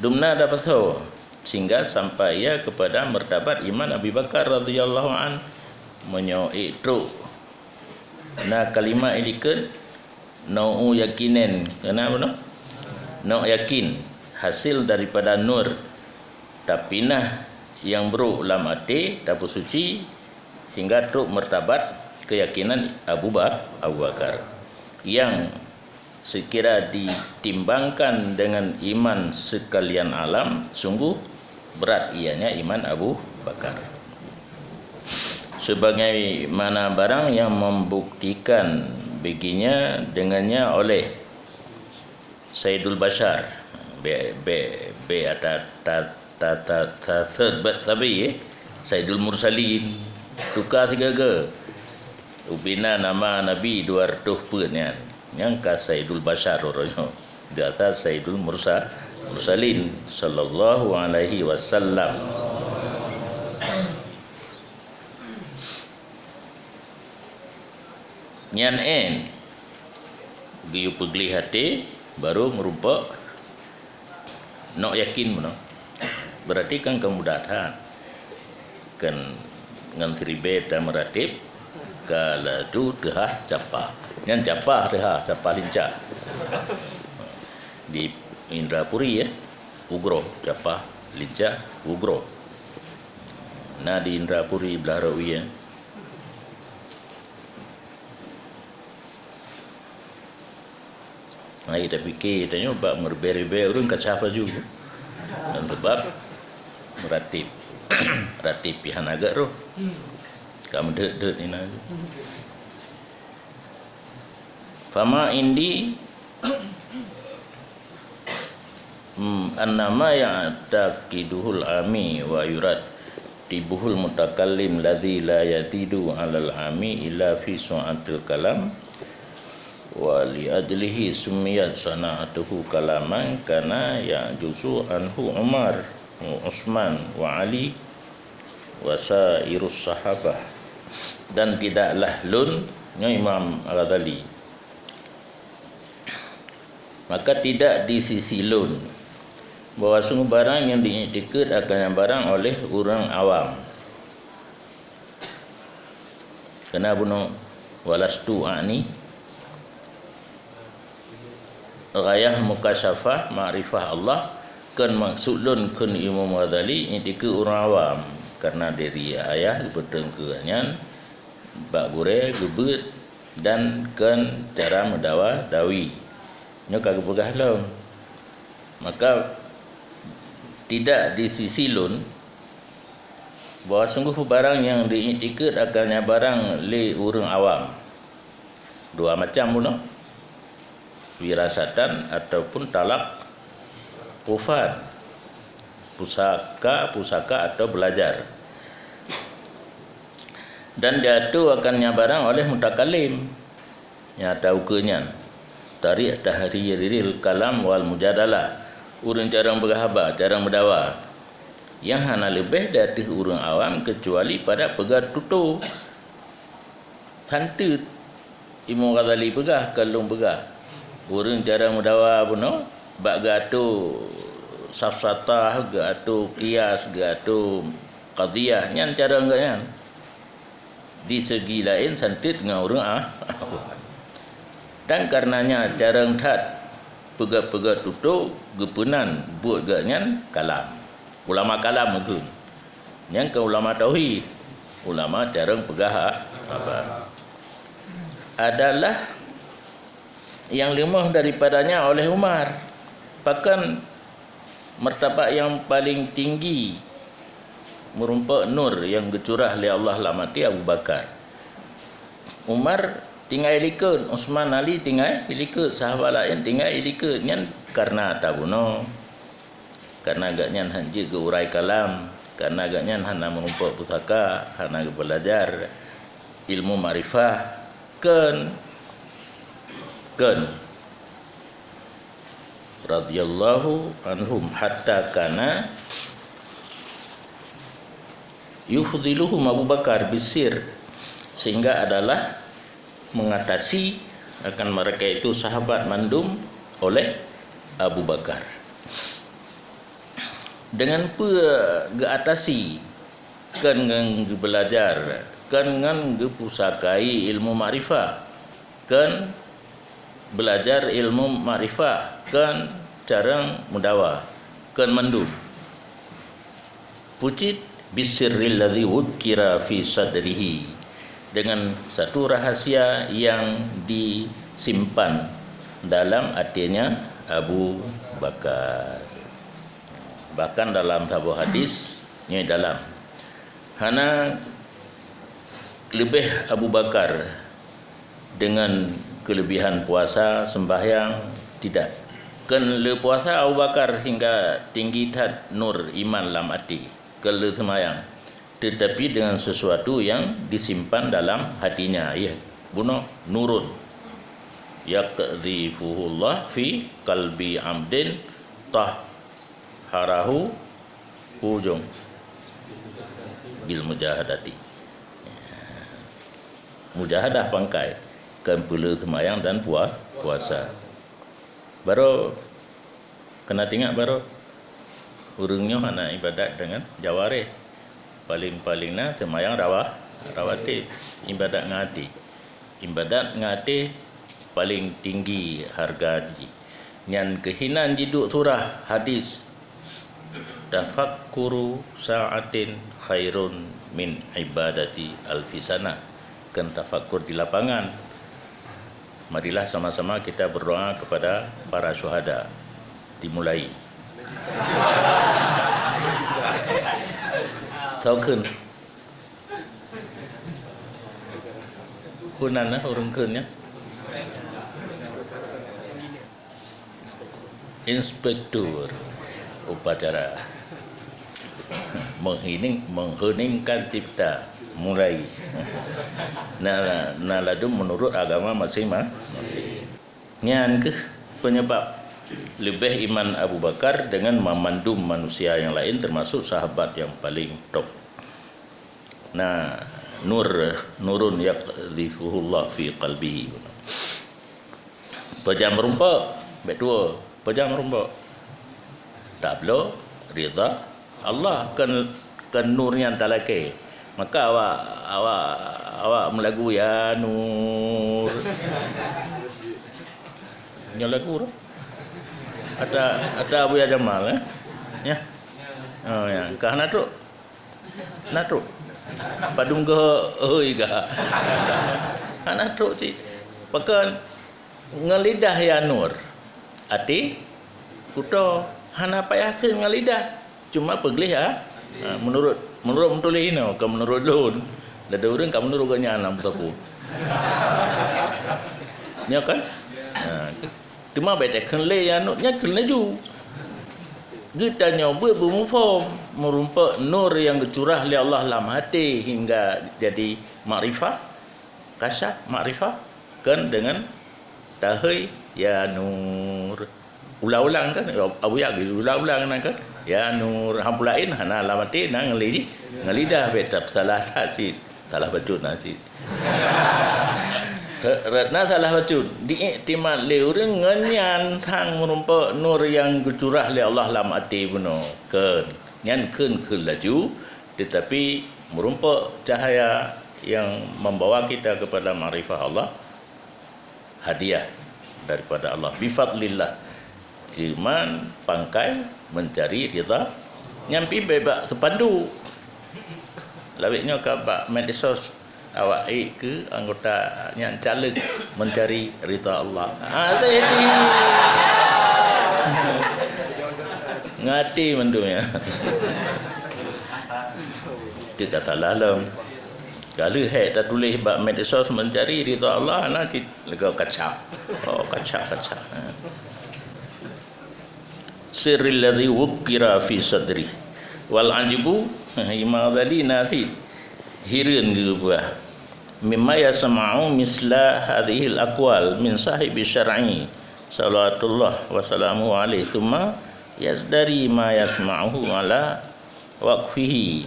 Dumna tapasoe sehingga sampai ia kepada martabat iman Abi Bakar radhiyallahu an. Meunyoe ék trok na kalimat ilikot, "Nau yakinen." Kenapa tu? Nok yakin hasil daripada nur tapinah nyang brok lam até tapeusuci hingga trok martabat keuyakinan Abu Ba-, Abu Bakar. Nyang sekira ditimbangkan dengan iman sekalian alam, sungguh berat ianya iman Abu Bakar. Sebagaimana barang yang membuktikan beginya dengannya oleh Saidul Basyar, be-, be-, be-, ta-, ta-, ta-, ta-, ta-, bet sabe, eh? Saidul Mursalin, tuka sigaga. Ubina nama Nabi dua ratus peuet nyan. Nyang ka Saidul Basyar uroe nyoe. Biasa Saidul Mursa-, Mursalin sallallahu alaihi wasallam. Nyan en geuyue peugleh até, barô meurumpok nok yakin bunoe. Berarti kan ka mudah that. Kan ngon siribée tameuratéb, ka laju teuhah capah. Nyan capah teuhah, capah lincah. Di Indrapuri, ya, ugroe, capah lincah, ugroe. Na di Indrapuri blah rot wie, ya. Hai tapike tanyoe bak meuribée-ribée ureuëng ka cah laju. Dan sebab meuratéb. Ratéb pih hana gét roh. Ka meudeuet-deuet inan. Fama indi, hmm, annama ya'taqiduhul ami wa yurattibuhul mutakallim ladzi la yazidu 'alal ami illa fi su'atil kalam. Wa li ajlihi summiyat sana'atuhu kalaman kana ya'juzu anhu Umar wa Utsman wa Ali wa sairus sahabah. Dan tidaklah lôn, nyoe Imam Al-Ghazali, maka tidak di sisi lôn bahwa sungguh barang yang diiktikad akan nyang barang oleh ureuëng awam. Keureuna bunoe, walastu a'ni ghayah mukasyafah ma'rifah Allah, kon maksud lôn kheun Imam Ghazali nyan dikeue ureuëng awam, kareuna dari ayah geupeutreun keu nyan bak gurée geubeuet dan kon cara meudawa dawi. Nyoe ka geupeugah lom. Maka tidak di sisi lôn bahwa sungguh barang nyang diiktikad akan nyang barang lé ureuëng awam. Dua macam bunoe, wirasatan ataupun talak kufan, pusaka-pusaka atau belajar. Dan diatur akan nyang barang oleh mutakalim, nyang taukeue nyan, tariq tahriril kalam wal mujadalah, ureuëng carong peugah haba, carong meudawa, nyang hana leubeh di ateueh ureuëng awam keucuali pada peugah tutoe. Santeut Imam Ghazali peugah, kon lôn peugah. Ureuëng carong meudawa bunoe bak geuatoe safsatah, geuatoe kias, geuatoe qadhiyah, nyan carong geuh nyan. Di segi laén santeut ngon ureuëng a-, awam. Dan kareunanya carong that peugah-peugah tutoe geupeunan buet geuh nyan kalam. Ulama kalam meugeun. Nyang keu ulama tauhid, ulama carong peugah ha-, haba. Adalah nyang leumoh daripadanya oleh Umar. Pakon martabat nyang paleng tinggi meurumpok nur nyang geucurah lé Allah lam até Abu Bakar. Umar tinggai likot, Utsman, Ali tinggai likot, sahabat laén tinggai likot. Nyan kareuna tabunoe. Kareuna geuhnyan hana jeuet geuurai kalam, kareuna geuhnyan hana meurumpok pusaka, hana geubeulajar ilmu makrifah, kon, kon radhiyallahu anhum hatta kana yufdhiluhum Abu Bakar bisir, sehingga adalah mengatasi akan mereka itu sahabat mandum oleh Abu Bakar. Dengan peue geuatasi? Kon ngon geubelajar, kon ngon geupusakai ilmu makrifah, kon belajar ilmu makrifah, kon carong meudawa, kon mandum. Pucit bisirril ladzi wukkira fi sadrihi, dengan satu rahasia yang disimpan dalam hatinya Abu Bakar. Bahkan dalam saboh hadis, nyoe dalam, hana leubeh Abu Bakar dengan kelebihan puasa, sembahyang, tidak. Kon le puasa Abu Bakar hingga tinggi that nur iman lam até, kon le seumayang, tetapi dengan sesuatu yang disimpan dalam hatinya, ya, bunoe nurun. Yaqdhifuhullah fi qalbi abdin tahharahu ujung bil mujahadati. Mujahadah pangkai, kon peue le seumayang dan pua-, puasa. Baroe keuneuk teuingat baroe, ureuëng nyoe hana ibadat dengan jawareh. Paléng-paléng na seumayang rawa-, rawatib, ibadat ngon até. Ibadat ngon até paléng tinggi hareuga jih. Nyan keuh hinan jiduek surah hadis, "Tafakkuru sa'atin khairun min ibadati alfi sanah." Kon tafakkur di lapangan. Marilah sama-sama kita berdoa kepada para syuhada. Dimulai. Soe kheun? Peue nan, eh, ureueng kheun nyan? Inspektur upacara. Menghening, mengheningkan cipta. Mulai. Na, na ladum menurut agama masing-masing. Nyan keuh penyebab leubeh iman Abu Bakar dengan mamandum manusia yang lain, termasuk sahabat yang paling top. Na nur, nurun yaqdhifuhullah fi qalbihi. Peujam rumpok, bèk tuwo. Peujam rumpok. Tabloe ridha Allah, kon, kon nur nyan talakèe. Maka awak, awak, awak meulagu, "Ya Nur." Nyoe lagu tu. Ata, ata Abuya Jamal, eh? Ya. Oh, ya. Kah na trok? Na trok. Padum geuh, oi, gah. Hana trok cit. Pakon ngon lidah ya nur. Até kuto hana payah kheun ngon lidah. Cuma peugleh, ha? Ha, menurut, menurut meutuléh inoe, kon menurut lôn. Lada ureueng ka menurut gobnyan lam buku. Nyo kan? Ha, teuma bèk takheun lé ya nur, nyan kheun laju. Geutanyoe beuet beumuphom, meurumpok nur nyang geucurah lé Allah lam até hingga jadi makrifah, kasyaf, makrifah, kon deungon tahôi, "Ya Nur." Ulang-ulang kan, Abuya ulang-ulang nan kan, "Ya Nur." Hana peue laén, hana lam até, na ngon li-, ngon lidah, bèk tab-, salah that cit, salah bacut na cit. Se-, na salah bacut. Diiktimat lé ureueng ngon nyan sang meurumpok nur nyang geucurah lé Allah lam até bunoe. Kon. Nyan kheun-kheun laju, tetapi meurumpok cahaya yang membawa kita kepada makrifah Allah, hadiah daripada Allah, bifadlillah. Cuman pangkai mencari ridha, nyan pih bak spanduk. Lawét nyoe ka bak medsos, awak ék keu anggota nyan caleg mencari ridha Allah. Ha, jadi. Ngerti mandum nyan. Teu ka salah lom. Ka lheueh hék tatuléh bak medsos mencari ridha Allah, na cit leuga kacak. Oh, kacak, kacak. Ha. Sirril ladzi wuqira fi sadri. Wal ajibu, imadali nasid. Hireuen geupeugah. Mimma yasma'u misla hadzihil aqwal min sahibi syar'i, salawatullah wa salamuhu alaihi, tsumma yazdari ma yasma'uhu ala waqfihi.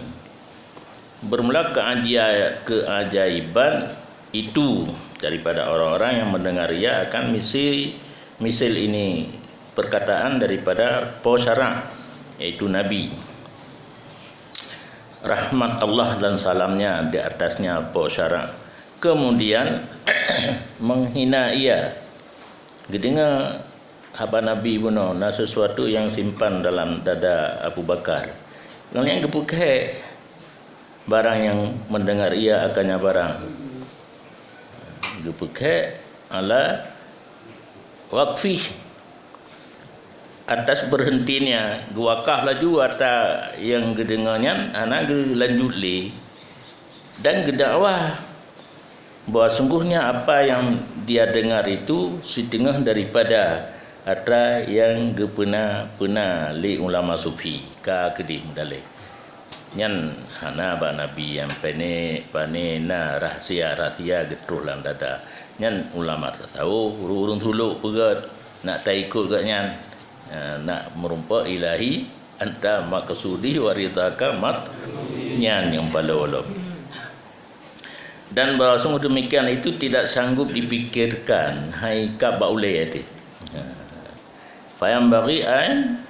Bermula keajia-, keajaiban itu daripada orang-orang yang mendengar ia akan misi-, misil ini perkataan daripada po syara', yaitu Nabi. Rahmat Allah dan salamnya di atasnya po syara'. Kemudian menghina ia. Geudeungoe haba Nabi bunoe na sesuatu yang simpan dalam dada Abu Bakar. Ngon nyang geupeukhek barang nyang mendengar ia akannya barang. Geupeukhek ala waqfih, atas berhentinya, geuwakaf laju ata nyang geudeungoe nyan hana geulanjut lé, dan geudakwah bahwa sungguhnya apa yang dia dengar itu siteungoh daripada atra nyang geupeuna-peuna lé ulama sufi. Ka keudeh meudaleh. Nyan hana bak Nabi nyang pane-pane na rahsia-rahsia geutroh lam dada. Nyan ulama tasawuf, ureueng-ureueng sulok peugöt, nak taikot gobnyan, eh, nak meurumpok ilahi, anta maqsudi wa ridhaka mat-, nyan nyang paloe lom. Dan bahwa sungguh demikian itu tidak sanggup dipikirkan, hai ka bak ulèe teuh. Fayambaghi an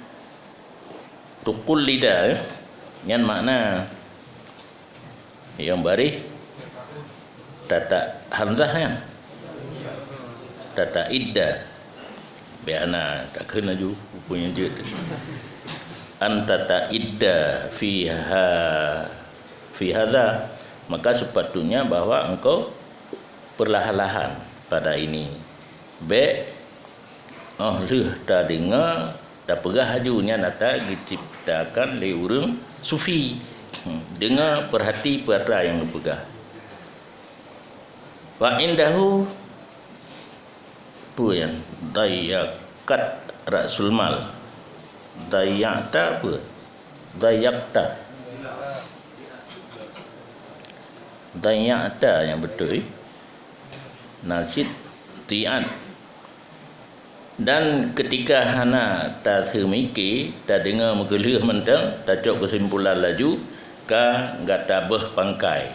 tuqallida, eh. Nyan makna nyang baréh tatak hamzah nyan. Tatak idda. Bèk hana takheun laju, peue nyang jeuet. An tatak idda fiha, fi hadza, maka sepatutnya bahwa engkau perlahan-lahan pada ini. Bék óh lheueh tadeungoe, tapeugah laju nyan ata geuciptakan lé ureuëng sufi. Deungoe, peurhati peue atra nyang geupeugah. Wa indahu, peue nyan? Dayakat ra'sul mal. Dayakta peue? Dayakta. Dayakta nyang beutôi. Nasid tiat. Dan keutika hana taseumike, tadeungoe meukeulheueh mantong, tacok keusimpulan laju, ka gata beuh pangkai.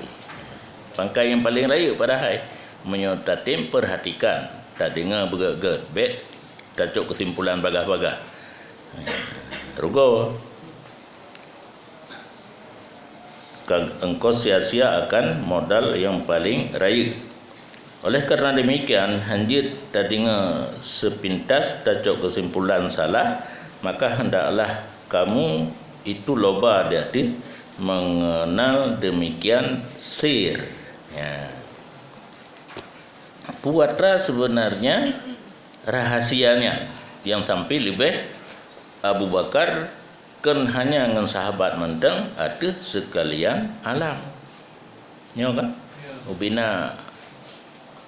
Pangkai nyang paleng rayeuk padahai. Meunyoe tatem peurhatikan, tadeungoe beugét-gét, bék tacok keusimpulan bagaih-bagaih. Rugoe. Ka engkau sia-sia akan modal nyang paleng rayeuk. Oleh karena demikian, hanjeuet tadeungoe seupintas tacok keusimpulan salah, maka hendaklah kamu itu loba di ateueh mengenal demikian sir. Ya. Peue atra sebenarnya rahasianya nyang sampai leubeh Abu Bakar kon hanya ngon sahabat mantong ateueh seukalian alam. Nyoe kan? Ubina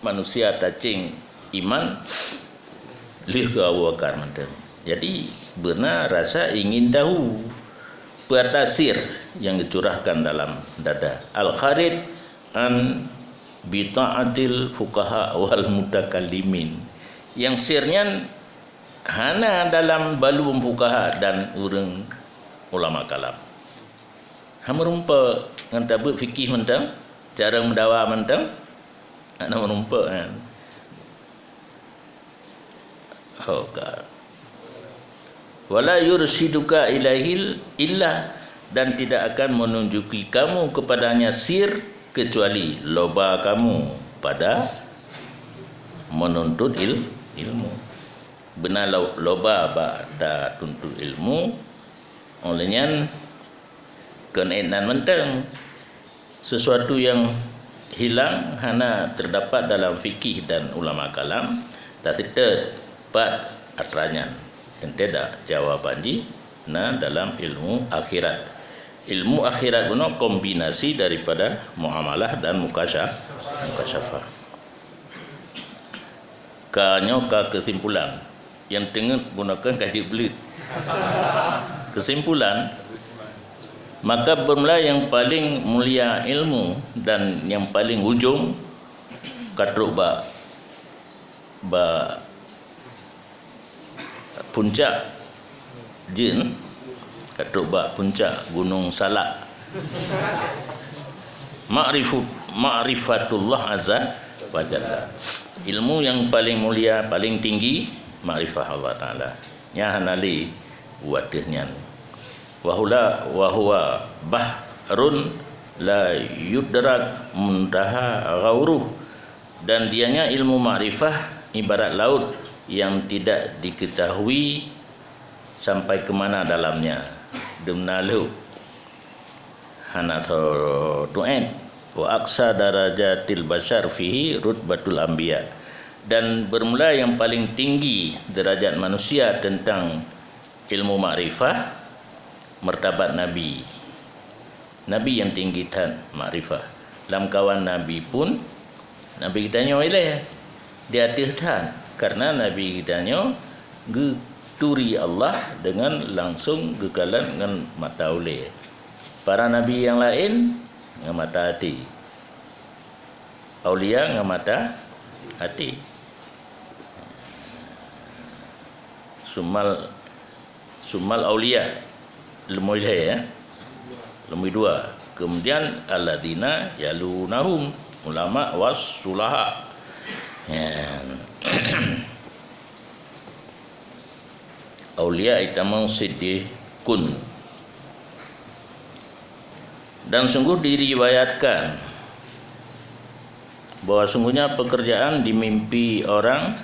manusia taceng iman lheueh keu Abu Bakar mantong. Jadi, beuna rasa ingin tahu peue atra sir nyang geucurahkan dalam dada. Al-kharid an bita'atil fuqaha wal mutakallimin. Nyang sir nyan hana dalam balum fuqaha dan ureuëng ulama kalam. Hana meurumpok ngon tabeuet fikih mantong, cara meudawa mantong, hana meurumpok nyan. Ho ka. Wala yursyiduka ilaihil illa, dan tidak akan menunjuki kamu kepadanya sir kecuali loba kamu pada menuntut il-, ilmu. Beuna lo-, loba bak tatuntut ilmu, oleh nyan kon ék nan mantong. Sesuatu yang hilang hana terdapat dalam fikih dan ulama kalam, taseutôt pat atra nyan. Teuntée dak jawaban jih na dalam ilmu akhirat. Ilmu akhirat bunoe kombinasi daripada muamalah dan mukasya-, mukasyafah. Ka nyoe ka keusimpulan. Nyang teungeut bunoe keu ka jeuet bleuet. Keusimpulan, maka beurmula nyang paleng mulia ilmu dan nyang paleng ujong ka trok bak, bak puncak jeuet, ka trok bak puncak Gunong Salak. Ma'rifu-, ma'rifatullah azza wa jalla. Ilmu nyang paleng mulia, paleng tinggi, makrifah Allah Taala. Nyan hana lé u ateueh nyan. Wa hula-, wa huwa bahrun la yudrak muntaha ghauruh. Dan dianya ilmu makrifah ibarat laut yang tidak diketahui sampai ke mana dalamnya. Deumna lhok hana tho tuet. Wa aqsa darajatil basyar fihi rutbatul anbiya. Dan bermula yang paling tinggi derajat manusia tentang ilmu makrifah, martabat nabi. Nabi nyang tinggi that makrifah. Lamkawan nabi pun, nabi geutanyoe ilée di ateueh that, karena nabi geutanyoe geuturi Allah dengan langsung geukalon ngon mata ulée. Para nabi nyang laén ngon mata até. Aulia ngon mata até. Sumal, sumal aulia, leumui lhée, ya. Leumui dua. Kemudian alladzina yalunahum, ulama was sulaha. Ya. Aulia itamong siddiqun. Dan sungguh diriwayatkan bahwa sungguhnya pekerjaan dimimpi orang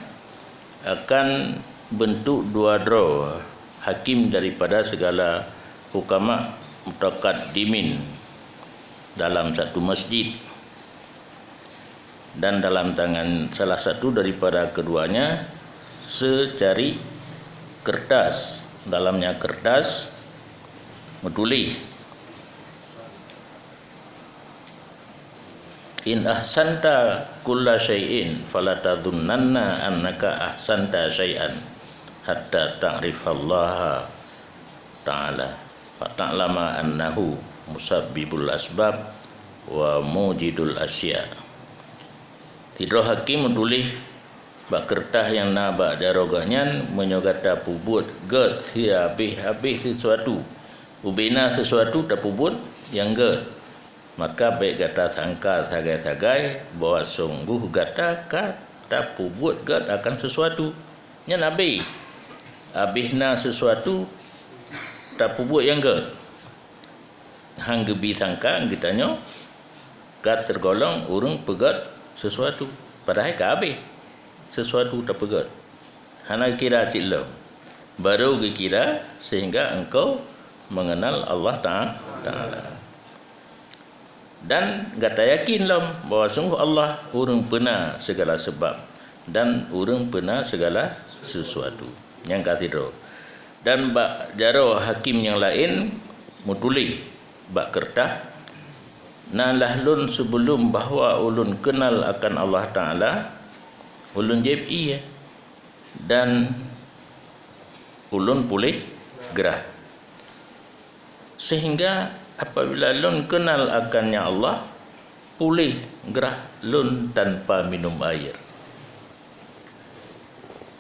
akan bentuk dua droe hakim daripada segala hukama mutakaddimin dalam satu masjid. Dan dalam tangan salah satu daripada keduanya secari kertas. Dalamnya kertas, meutuléh, "In ahsanta kulla syai'in, fala tadhunnanna annaka ahsanta syai'an hatta ta'rifallaha ta'ala, fa ta'lama annahu musabbibul asbab wa mujidul asya." Sidroe hakim meutuléh bak keureutah nyang na bak jaroe geuh nyan, "Meunyoe gata peubuet gét sihabéh-habéh sisuatu, ubena sisuatu tapeubuet nyang gét, maka bék gata sangka sagai-sagai bahwa sunggoh gata ka tapeubuet gét akan sisuatu." Nyan habéh. Habéh na sisuatu tapeubuet nyang gét. Han geubi sangka geutanyoe ka teugolong ureuëng peugét sisuatu, padahai ka habéh sisuatu tapeugét. Hana geukira cit lom, barô geukira sehingga engkau mengenal Allah Ta-, Ta'ala. Dan gata yakin lom bahwa sunggoh Allah ureuëng peuna segala sebab dan ureuëng peuna segala sesuatu. Nyang ka sidroe. Dan bak jaroe hakim nyang laén meutuléh bak keureutah, "Na lah lôn sibeulom bahwa ulôn keunal akan Allah Ta'ala, ulôn jieb ié dan ulôn puléh grah. Sehingga apabila lôn keunal akan Nya Allah, puléh grah lôn tanpa minum air."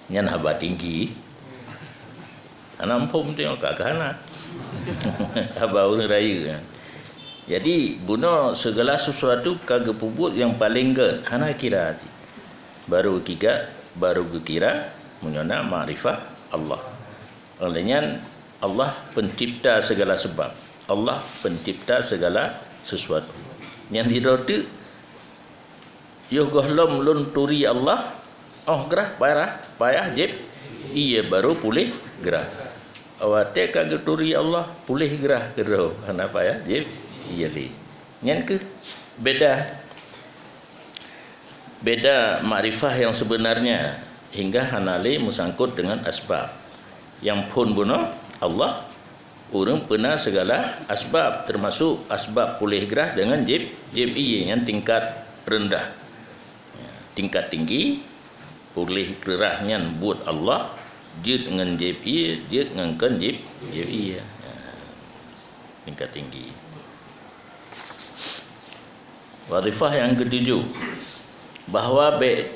Nyan haba tinggi. Hana muphom teuh ka, ka hana. Haba ureuëng rayeuk. Jadi, bunoe segala sesuatu ka geupeubuet nyang paleng gét, hana kira. Barô geukira, barô geukira meunyoe na makrifah Allah. Oleh nyan, Allah pencipta segala sebab. Allah pencipta segala sesuatu. Nyang sidroe teuk, yoh gohlom lôn turi Allah, óh grah payah, payah jieb ié barô puléh grah. Watée ka geuturi Allah, puléh grah keudroe, hana payah jieb ié lé. Nyan keuh beda. Beda makrifah nyang sebenarnya, hingga hana lé meusangkot dengan asbab. Nyang phon bunoe Allah, ureuëng peuna segala asbab, termasuk asbab puléh grah dengan jieb, jieb ié, nyan tingkat rendah. Ya, tingkat tinggi, puléh grah nyan buet Allah, jeuet ngon jieb ié, jeuet ngon kon jieb, jieb ié. Ya, tingkat tinggi. Wadhifah nyang ketujuh, bahwa bék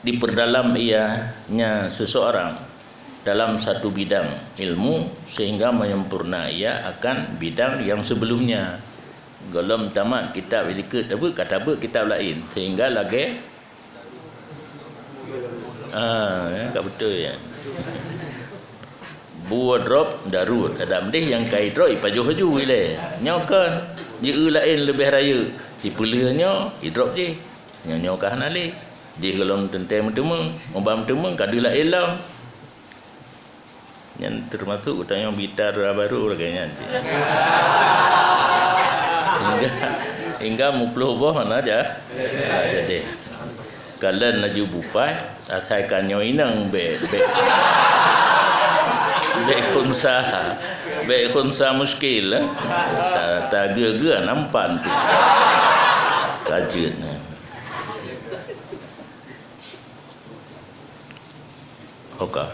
diperdalam ianya seseorang dalam satu bidang ilmu sehingga menyempurna ia akan bidang yang sebelumnya. Gohlom tamat kitab likot, tapi ka tabeuet kitab laén, sehingga lagée Ah, ya, ka beutôi, ya. Buet drob darut, adak meudeh nyang ka idrob ipajoh laju ilée. Nyoe kon, jieu laén leubeh rayeuk. Ipeuleueh nyoe, idrob jih. Nyoe, nyoe ka hana lé. Jih gohlom teuntée meuteumeung, muba meuteumeung ka deuh laén lom. Nyan teumasuk geutanyoe bitar baru lagée nyan cit. Hingga, hingga meuploh boh hana ja-, hana jadi. Kalon laju bupai, asai ka nyoe inong bék, bék, bék khunsa, bék khunsa muskil, eh. Ta-, tageue-geue nampan tu. Ka jeuet, eh. Oka.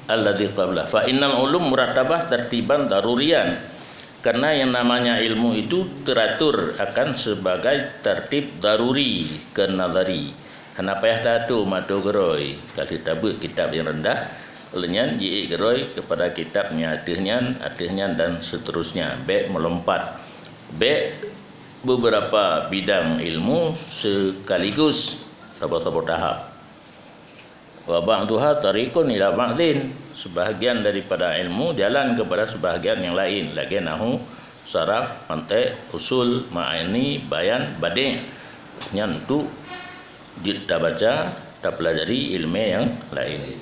Alladzi qabla. Fa innal ulum murattabah tartiban darurian. Karena yang namanya ilmu itu teratur akan sebagai tertib daruri ke nazari. Hana payah tato mato keurôi. Ka lheueh tabeuet kitab nyang rendah, lheueh nyan jiék keurôi kepada kitab nyang ateueh nyan, ateueh nyan dan seterusnya. Bék meulompat. Bék beberapa bidang ilmu sekaligus, saboh-saboh tahap. Wa ba'duha tariqun ila ba'din, sebahagian daripada ilmu jalan kepada sebahagian yang lain, lagée nahu, saraf, mantiq, usul, ma'ani, bayan, badi'. Nyan tu jeuet tabaca, tapelajari ilmu yang lain.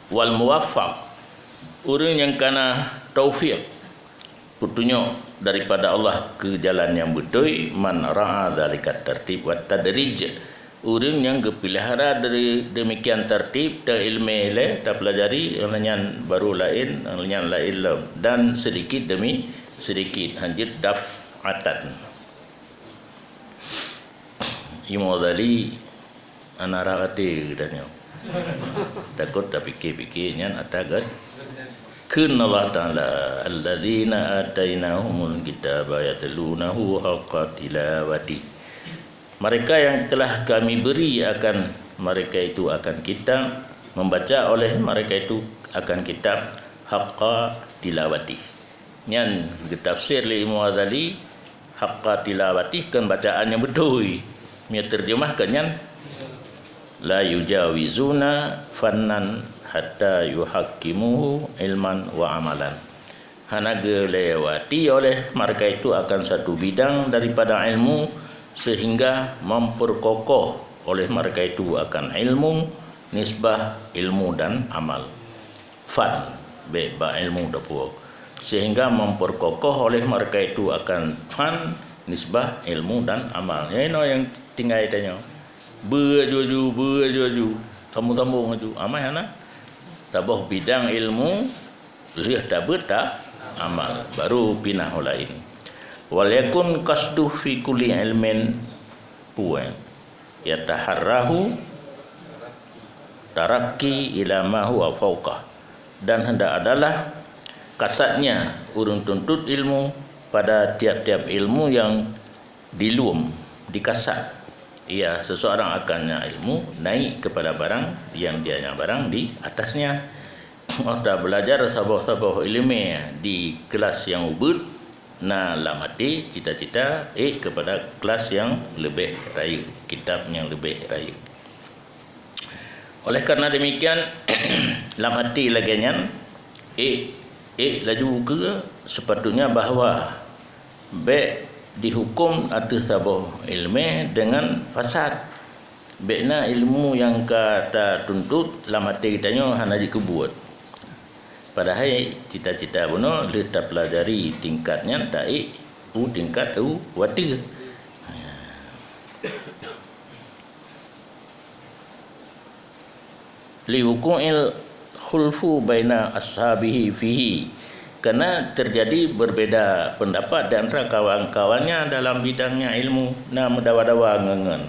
Wal muwaffaq, ureuëng nyang kana taufik, peutunyok daripada Allah keu jalan nyang beutôi, man ra'a dzalikat tartib wat tadrij. Ureuëng nyang geupeulihara dari demikian tartib, ta ilmé lé, tapeulajari, nyan baru laén, nyan laén lom. Dan sedikit demi sedikit, hanjeuet daf'atan. Imam Ghazali hana rhah até geutanyoe. Takot tapike-pike nyan ata gét. Kheun Allah Taala, "Alladzina atainahumul kitaba yatlunahu haqqa tilawati." Mereka yang telah Kami beri akan mereka itu akan kitab, membaca oleh mereka itu akan kitab haqqa tilawati. Nyan geutafsir lé Imam Ghazali, haqqa tilawatih, kon bacaan nyang beutôi. Meunyo teurjeumah kon nyan, "La yujawizuna fannan hatta yuhaqqimuhu ilman wa amalan." Hana geulewati oleh mereka itu akan satu bidang daripada ilmu, sehingga memperkokoh oleh mereka itu akan ilmu, nisbah ilmu dan amal. Fan, bak ilmu dapur, sehingga memperkokoh oleh mereka itu akan fan, nisbah ilmu dan amal. Nyan inoe nyang tinggai tanyoe. Beu aju-aju, beu aju-aju, sambung-sambung aju. Amai hana. Saboh bidang ilmu, lheueh tabeuet ta amal, baru pinah u laén. Wal yakun qasduhu fi kulli ilmin, puan, yataharrahu tarakki ila ma huwa fauqah. Dan hendak adalah kasatnya ureuëng tuntut ilmu pada tiap-tiap ilmu yang dilum, dikasat. Ia seseorang akannya ilmu naik kepada barang yang dianya barang di atasnya. Maka belajar saboh-saboh ilmu di kelas yang ubit, na lam hati cita-cita ék kepada kelas yang lebih raya, kitab yang lebih raya. Oleh karena demikian, lam hati lagée nyan, ék, ék laju ke sepatutnya bahwa bék dihukum ateueh saboh ilmu dengan fasad. Bék na ilmu nyang ka tatuntut lam até geutanyoe hana jikeubuet. Padahai cita-cita bunoe lheueh tapelajari tingkat nyan taék u tingkat u watée. Li wuqu'il khulfu baina ashabihi fihi, karena terjadi berbeda pendapat di antara kawan-kawannya dalam bidangnya ilmu, na meudawa-dawa ngon-ngon.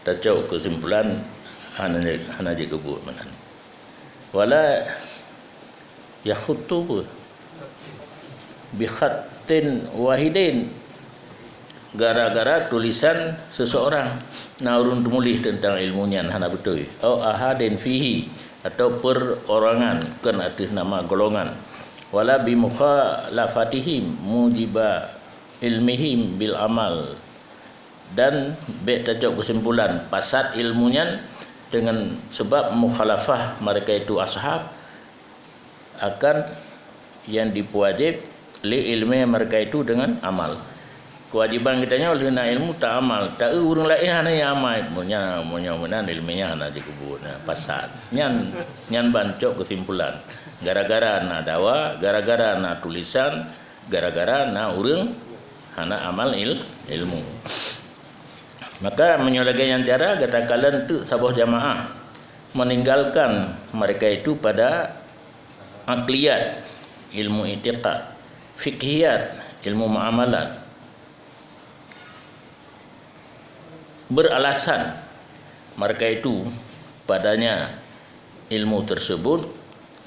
Tacok keusimpulan hana, hana jikeubuet meunan. Wala yakhuttu bi khattin wahidin, gara-gara tulisan seseorang. Na ureuëng teumuléh teuntang ilmu nyan hana beutôi. Au ahadin fihi, atau perorangan, kon ateueh nama golongan. Wala bi mukhalafatihim mujiba ilmihim bil amal. Dan bék tacok keusimpulan pasat ilmu nyan deungon sabab mukhalafah mereka itu ashab akan nyang jipeuwajéb lé ilmu mereka itu deungon amal. Keuwajéban geutanyoe lheueh na ilmu ta amal, ta eu ureuëng laén hana nyang amal. Meunyoe, meunyoe meunan ilmu nyan hana jikeubuet, na pasat. Nyan, nyan ban cok keusimpulan. Gara-gara na dawa, gara-gara na tulisan, gara-gara na ureuëng hana amal il-, ilmu. Maka meunyoe lagée nyan cara, gata kalon teuk saboh jamaah meninggalkan mereka itu pada akliyat, ilmu i'tiqad, fiqhiyat, ilmu muamalat. Beralasan mereka itu padanya ilmu tersebut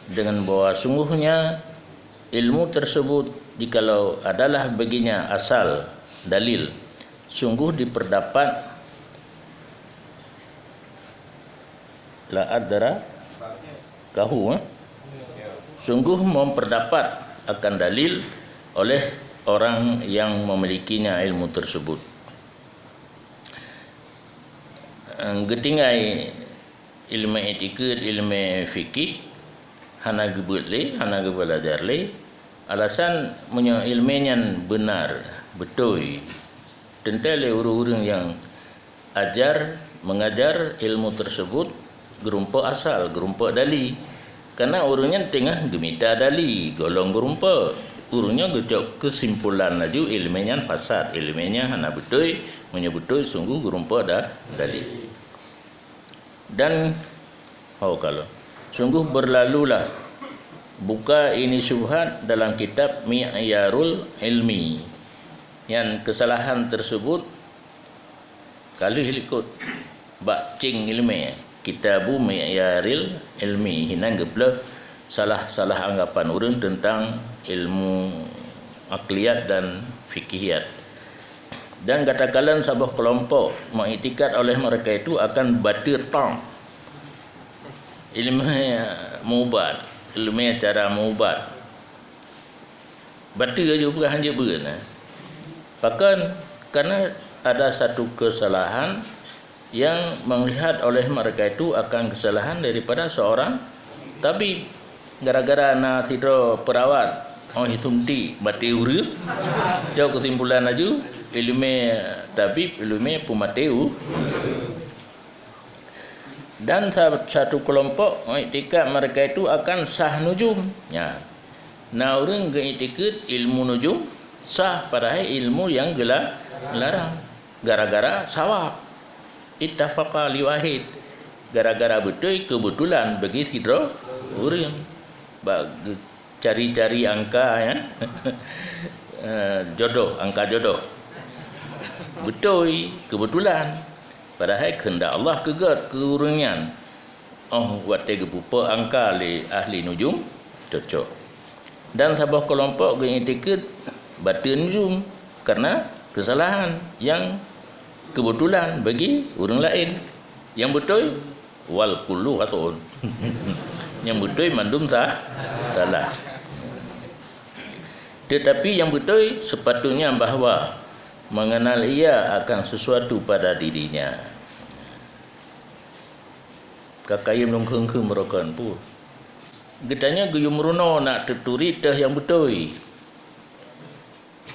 dengan bahwa sungguhnya ilmu tersebut jikalau adalah baginya asal dalil, sungguh diperdapat la adra kahu, eh? Sungguh memperdapat akan dalil oleh orang yang memilikinya ilmu tersebut. Eh, geutinggai ilmu etikeuet, ilmu fikih, hana geubeuet lé, hana geubelajar lé. Alasan meunyoe ilmu nyan beunar, beutôi, teuntée lé ureuëng-ureuëng nyang ajar, mengajar ilmu tersebut geurumpok asal, geurumpok dali. Karena ureuëng nyan teungoh geumita dali, golom geurumpok. Ureuëng nyoe geucok keusimpulan laju iéleumé nyan fasad, iéleumé nyan hana beutôi, meunyoe beutôi sungguh geureumpok da-, dalil. Dan, ho, kalau, sungguh berlalulah buka ini syubhat dalam kitab Mi'yarul Ilmi. Nyan kesalahan tersebut ka lheueh likot bak céng iéleumé, Kitabu Mi'yaril Ilmi, hinan geubleuh salah-salah anggapan ureuëng teuntang ilmu akliyat dan fikihiyat. Dan katakanlah saboh kelompok mengiktikad oleh mereka itu akan bateue tang iéleumé meuubat, iéleumé cara meuubat. Bateue aju peugah hanjeuet beuet, eh. Pakon? Karena ada satu kesalahan yang melihat oleh mereka itu akan kesalahan daripada seorang tabib. Gara-gara na sidroe perawat, oh, suntik maté ureuëng, cok kesimpulan laju, iéleumé tabib, iéleumé peumaté u-, Dan sa-, satu kelompok mengiktikad mereka itu akan sah nujum. Ya. Na ureuëng geuiktikad ilmu nujum sah, padahai ilmu nyang geula-, larang. Gara-gara sawab. Ittafaqa li wahid. Gara-gara beutôi keubeutulan bagi sidroe ureuëng. Bak ge-, cari-cari angka, ya. Eh, jodoh, angka jodoh. Beutôi, keubeutulan. Padahai keuheundak Allah keu gét, keu ureuëng nyan. Oh, watée geupeupo angka lé ahli nujum, cocok. Dan saboh kelompok geuiktikad bateue nujum karena kesalahan nyang keubeutulan bagi ureuëng laén. Nyang beutôi, wal kullu khata'un. Nyang beutôi mandum sa-, salah. Tetapi nyang beutôi sepatutnya bahwa mengenal ia akan sesuatu pada dirinya. Ka kayém lôn kheun-kheun meurokon pun. Geutanyoe geuyue meurunoe nak taturi teuh nyang beutôi.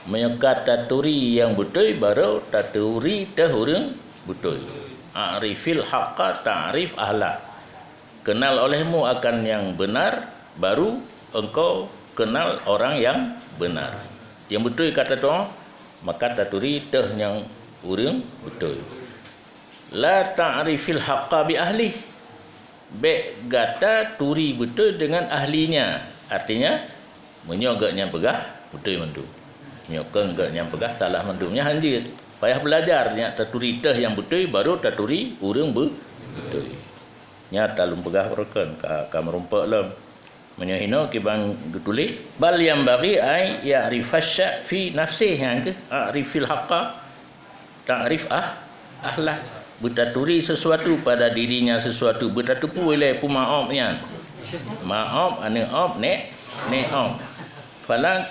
Meunyoe ka taturi nyang beutôi, barô taturi teuh ureuëng beutôi. A'rifil haqqa ta'rif ahlah. Kenal olehmu akan nyang beunar, baru engkau kenal orang nyang beunar. Nyang beutôi ka tatu'oh, maka taturi teuh nyang ureuëng beutôi. La ta'rifil haqqa bi ahlih. Bék gata turi beutôi deungon ahlinya. Artinya, meunyoe geuhnyan peugah, beutôi mandum. Meunyoe kon geuhnyan peugah, salah mandum. Nyan hanjeuet. Payah beulajar, nyan taturi teuh nyang beutôi, barô taturi ureuëng beu-, beutôi. Nyan talôn peugah beureukan, ka, ka meurumpok lom. Meunyoe hinoe kiban geutuléh, bal yanbaghi ay ya'rifa sya' fi nafsih, nyan keuh a'rifil haqqa ta'rif ah-, ahlah. Beutaturi sesuatu pada dirinya sesuatu, beutateupeue ilée peue ma'ob nyan. Ma'ob, aneuëk ob, nék, nék ob. Fala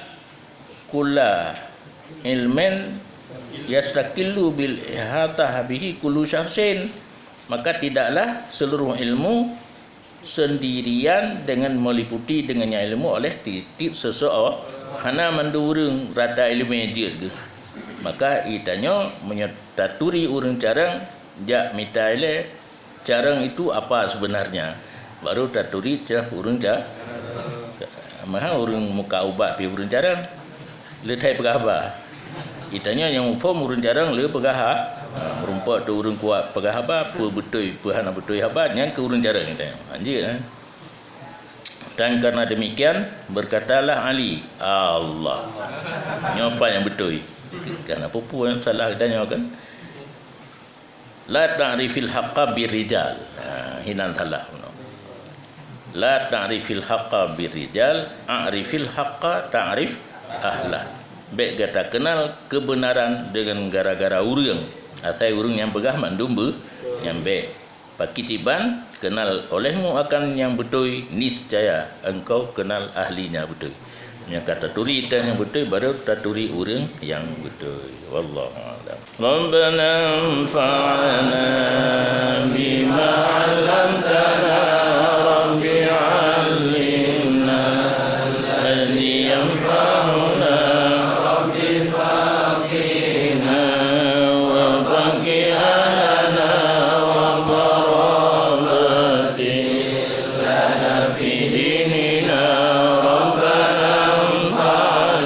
kulla ilmin yastaqillu bil ihatah bihi kullu syakhsin. Maka tidaklah seluruh ilmu sendirian dengan meliputi dengannya ilmu oleh tieb-tieb seseorang. Hana mandum ureuëng rata iéleumé jeuet geuh. Maka geutanyoe meunyoe taturi ureuëng carông, jak mita ilée, carông itu apa sebenarnya. Barô taturi cah ureuëng ca-, meuhan ureuëng muka ubat pih ureuëng carông. Le that peugah haba. Geutanyoe nyang muphom ureuëng carông le peugah ha-, ha, meurumpok teuh ureuëng kuat peugah haba, peue beutôi, peue hana beutôi haba, nyan keuh ureuëng carông geutanyoe. Hanjeuet, eh. Dan karena demikian, berkatalah Ali, Allah. Nyoe pat nyang beutôi. Kan apa-apa nyang salah geutanyoe kan? La ta'rifil haqqa birrijal. Ha, hinan salah. La ta'rifil haqqa birrijal, a'rifil haqqa ta'rif ahlah. Bék gata kenal kebenaran dengan gara-gara ureuëng. Asai ureuëng nyang peugah mandum beu-, nyan bék. Pakitiban, kenal olehmu akan nyang beutôi, niscaya engkau kenal ahlinya beutôi. Nyang ka taturi teuh nyang beutôi, barô taturi ureuëng nyang beutôi. Wallahu a'lam. Rabbana anfa'na bima 'allamtana, Rabbi 'allimna alladhi yanfa'una, Rabbi faqihna wa faqih ahlana wa qarabatina fi dinina, Rabbana anfa'na